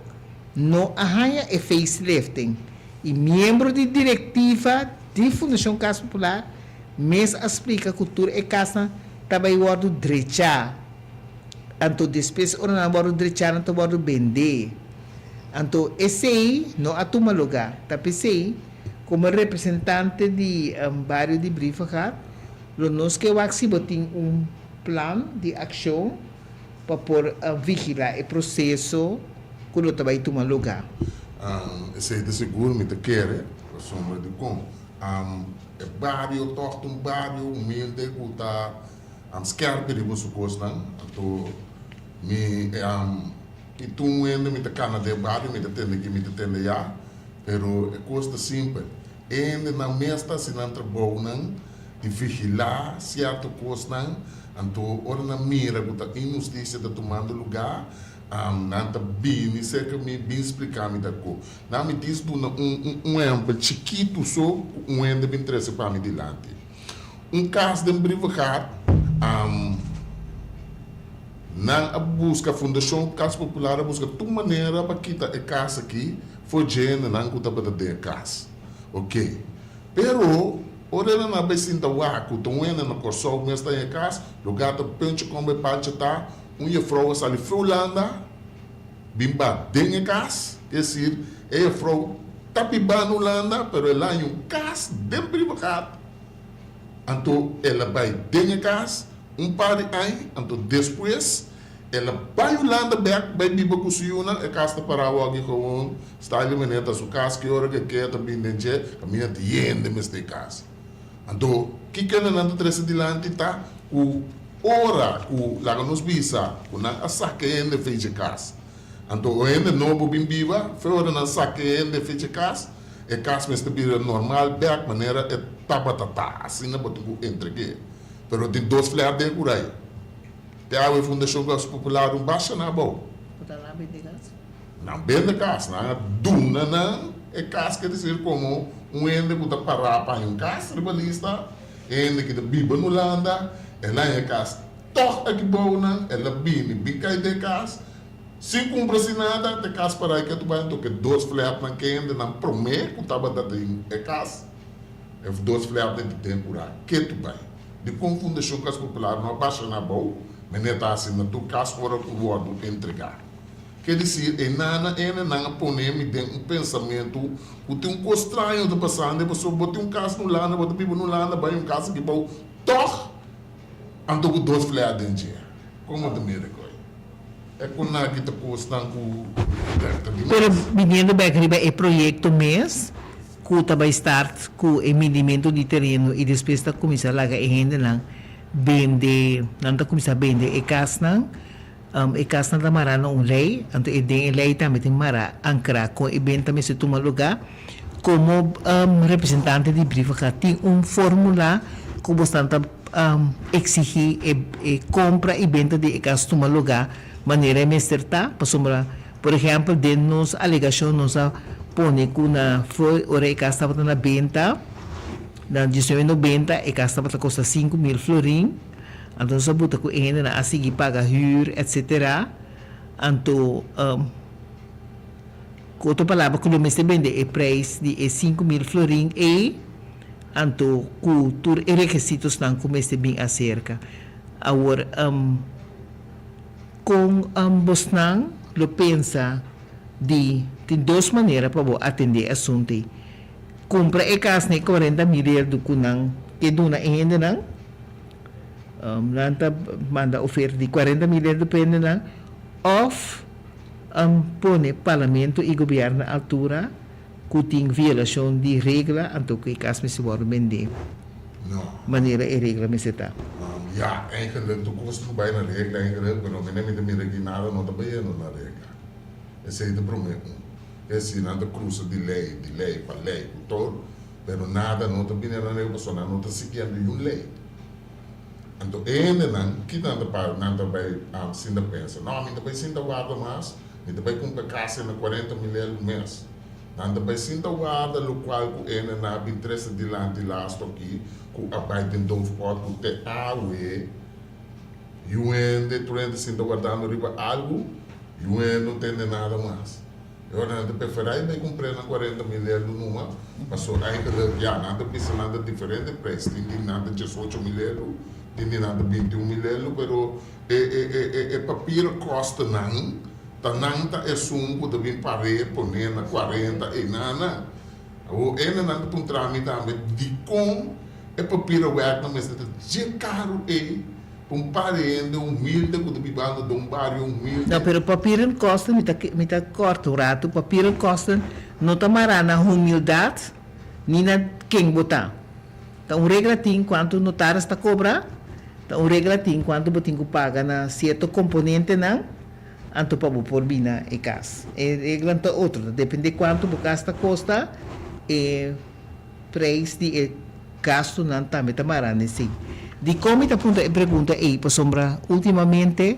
no a haña e facelifting i miembro di direktiva di Fundashon Kas Popular mes a splika ku tur e kasnan ta bai wòrdu drechá. Anto despues ora nan wòrdu drechá nan ta wòrdu bendé. Anto esei no a tuma lugá. Ta p'esei, komo representante di bario di Brievengat, lo nos ke wak si bo tin un plan di akshon pa por vigilá e proseso ku lo ta bai tuma lugá. Esei ta sigur mi ta kere, pasobra dikon? E bario tòg ta un bario humilde ku ta skèrpi riba su kosnan. Anto mi. I tur hende mi ta kana den bario, mi ta tende aki, mi ta tende ya, pero e kos ta simpel. E hendenan mes ta hasi nan trabounan di vigilá sierto kosnan, anto ora nan mira ku ta inhustisia ta tumando lugá, nan ta bini serka mi bin splika mi ta ko. Nan mi dis duna un un ehèmpel chikitu so ku un hende bin trese pa mi dilanti. Un kas den Brievengat, Nan a buska, Fundashon Kas Popular a buska tur manera pa kita e kas aki for dje hendenan ku tabata den e kas. Oke. Pero, ora nan a bai sinta wak ku ta un hende na Kòrsou mes ta den e kas, lugá ta pencho kon bai pancha ta, un jefrou a sali fri Hulanda bin ba den e kas. Es desir, e jefrou ta biba na Hulanda, pero el a haña un kas den Brievengat. Anto el a bai den e kas. Un par di aña, anto despues el a bai Hulanda bek bai biba ku su yunan, e kas ta pará awor aki gewoon, Stanley meneer ta su kas, ki ora ku e ke ta bin den dje, kaminda di hende mester e kas. Anto kiko nan ta trese dilanti ta ku ora ku laga nos bisa ku nan a saka e hende fei dje kas, anto e hende nobo bin biba, fe ora nan saka e hende fei dje kas, e kas mester bira normal bek manera e tabata ta, asina bo tin ku entreg'é. Pero tin dos flat den Curay. Te awe Fundashon Kas Popular un basha na abou. Ku ta nan bende kas? Nan bende kas. Nan a duna nan e kas, ke desir komo un hende ku ta pará pa haña un kas riba lista, e hende ki ta biba na Hulanda, el a haña e kas tòg aki bou nan, el a bini bin kai den e kas, sin kumpra sin nada, te kas pará e ke bai anto ke dos flatnan ke hendenan promé ku tabata den e kas. E dos flap den di den kura ketu bai. Dikon Fundashon Kas Popular no a basha na abou, mene ta hasi na tur kas ora ku wòrdu entregá? Ke disir, e nana ene nan a pone mi den un pensamentu ku tin un kos straño ta pasando, pasobra bo tin un kas na Hulanda, bo ta biba na Hulanda, bai un kas aki bou, tòg anto ku dos flap den dje. Kon bo ta mira e koi? E ku nan aki ta kosnan ku ta di mas. Pero biniendo bek riba e proyekto mes, Ku ta bai start ku e midimentu di tereno i despues ta kuminsá laga e hendenan bende, nan ta kuminsá bende e kasnan. E kasnan ta mará na un lei, anto e den e lei tambe tin mará ankrá kon e benta mester tuma lugá. Komo representante di Brievengat tin un fórmula ku bosnan ta eksigí e kompra i benta di e kas tuma lugá manera e mester ta, pasobra Por ehèmpel, den nos alegashon nos a pone ku na Froy ora e kas tabata na benta, na diesnuebe nobenta e kas tabata kosta 5000 florin, anto nos a buta ku e hendenan a sigui paga hür etsetera, anto ku otro palabra ku lo mester bende e preis di e 5000 florin ei, anto ku tur e rekesitosnan ku mester bin aserka. Awor. Kon bosnan lo pensa di tin dos manera pa bo atendé e asuntu ei. Kumpra e kas na e 40 mil erdu ku nan ke duna e hendenan. Nan ta manda oferta di 40 mil erdu pa hendenan òf pone parlamento i gobièrnu na altura ku tin violashon di regla anto ku e kas mester wòrdu bendé manera e regla mester ta. Ya, eigenlijk tur kos ku bai na regla eigenlijk, pero mi ta mira aki nada no ta bayendo na regla. Esei ta promé un. Esei nan ta krusa di lei, di lei pa lei ku tur, pero nada no ta bini na regla pasobra nan no ta siguiendo yun lei. Anto e hendenan, ki nan ta para, nan ta bai sinta pensa, no, mi ta bai sinta warda mas, mi ta bai kumpra kas na 40 mil euro mes. Nan ta bai sinta warda lokual ku e hendenan a bin trese dilanti lastu aki ku a bai den doofpot ku te awe. Yu hende tur hende sinta wardando riba algu, yu hende no tende nada mas. E ora nan ta preferá i bai kumpr'é na 40 mil eldo numa, paso eigenlijk ya nan ta bisa nan ta diferente prijs, tin di nan ta 18 mil eldo, tin di nan ta 21 mil eldo, pero e e e e e papier kostenan ta nan ta esun ku ta bin par'é poné na 40 einana. Awor hendenan ta puntra mi tambe dikon E papierenwerknan mester ta dje karu ei pa un par di hende humilde ku ta bibando den un bario humilde. No, pero papierenkosten, mi ta mi ta kòrta un ratu, papierenkosten no ta mará na humildat ni na ken bo ta. Ta un regla tin kuantu notaris ta kobra, ta un regla tin kuantu bo tin ku paga na sierto komponentenan anto pa bo por bina e kas. E reglanan ta otro, ta depende kuantu bo kas ta kosta, e. Prijs di e gastunan tambe ta mara n'esei. Dikon mi ta puntra e pregunta ei? Pasobra ultimamente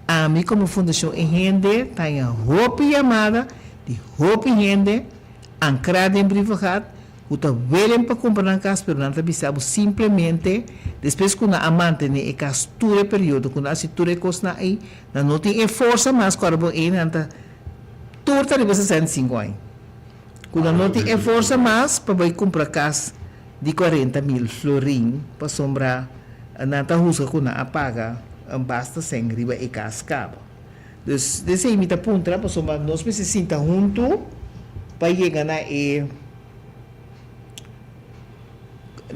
ami komo Fundashon E Hende ta haña hopi yamada di hopi hende ankrá den Brievengat ku ta welen pa kumpra nan kas pero nan ta bisa bo simplemente despues ku nan a mantené e kas tur e periodo ku nan a hasi tur e kosnan ei nan no tin e forsa mas ku ora bo ei nan ta tur ta riba 65 aña. Ku nan no tin e forsa mas pa bai kumpra kas di 40 mil florin pasobra nan ta husga ku nan a paga basta sèn riba e kas kaba. Dus desei mi ta puntra pasobra nos mester sinta huntu pa yega na e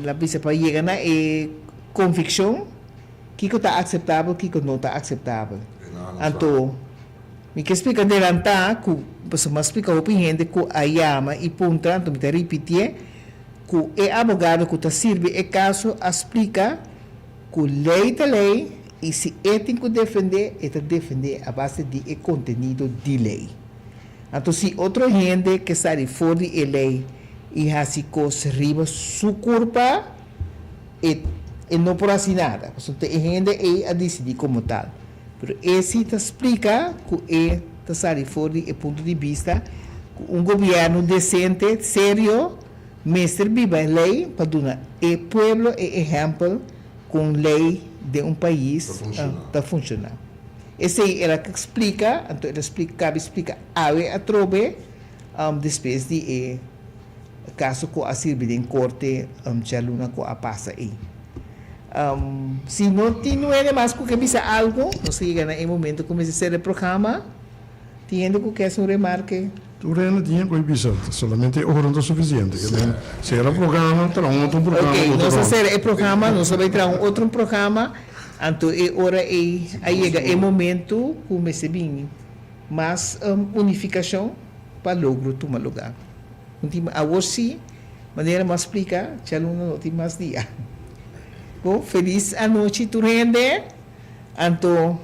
la bisa pa yega na e konvikshon kiko ta akseptabel kiko no ta akseptabel. Anto. Mi ke splika delantá ku, pasobra mi a splika hopi hende ku a yama i puntra, anto mi ta ripitié, ku e abogado ku ta sirbi e kaso a splika ku lei ta lei i si e tin ku defendé, e ta defendé a base di e kontenido di lei. Anto si otro hende ke sali for di e lei i hasi kos riba su kurpa, e e no por hasi nada, pasobra ta e hende ei a disidí komo tal. Pero e si ta splika ku e ta sali for di e punto di bista ku un gobièrnu desente, serio, mester biba e lei pa duna e pueblo e ehèmpel kon lei den un pais ta funshoná. Esei el a splika, anto el a splika, kabi splika awe atrobe despues di e kaso ku a sirbi den korte djaluna ku a pasa ei. Si no tin nuebe mas ku ke bisa algu, nos ta yega na e momento ku mester sera e programa. Tin hende ku ke hasi un remarke? Tur hende tin ku e bisa, solamente e ora no ta sufisiente. Ke men sera programa, traha un otro programa Oke, otro nos a rònt. sera e programa, nos a bai traha un otro programa, anto e ora ei a yega e momento ku mester bini mas unifikashon pa logro tuma lugá. No tin awor sí, manera mi a splika, djaluna no tin mas dia. Bon, felis anochi tur hende. Anto,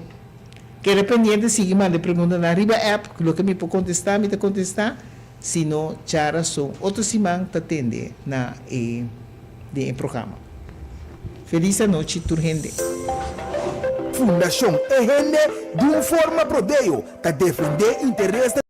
keda pendiente, sigui manda e preguntanan riba app, loke mi por kontestá mi ta kontestá, si no djarason otro siman ta tende na e den e programa. Felis anochi tur hende. Fundashon E Hende di un forma prodeo ta defendé interesnan.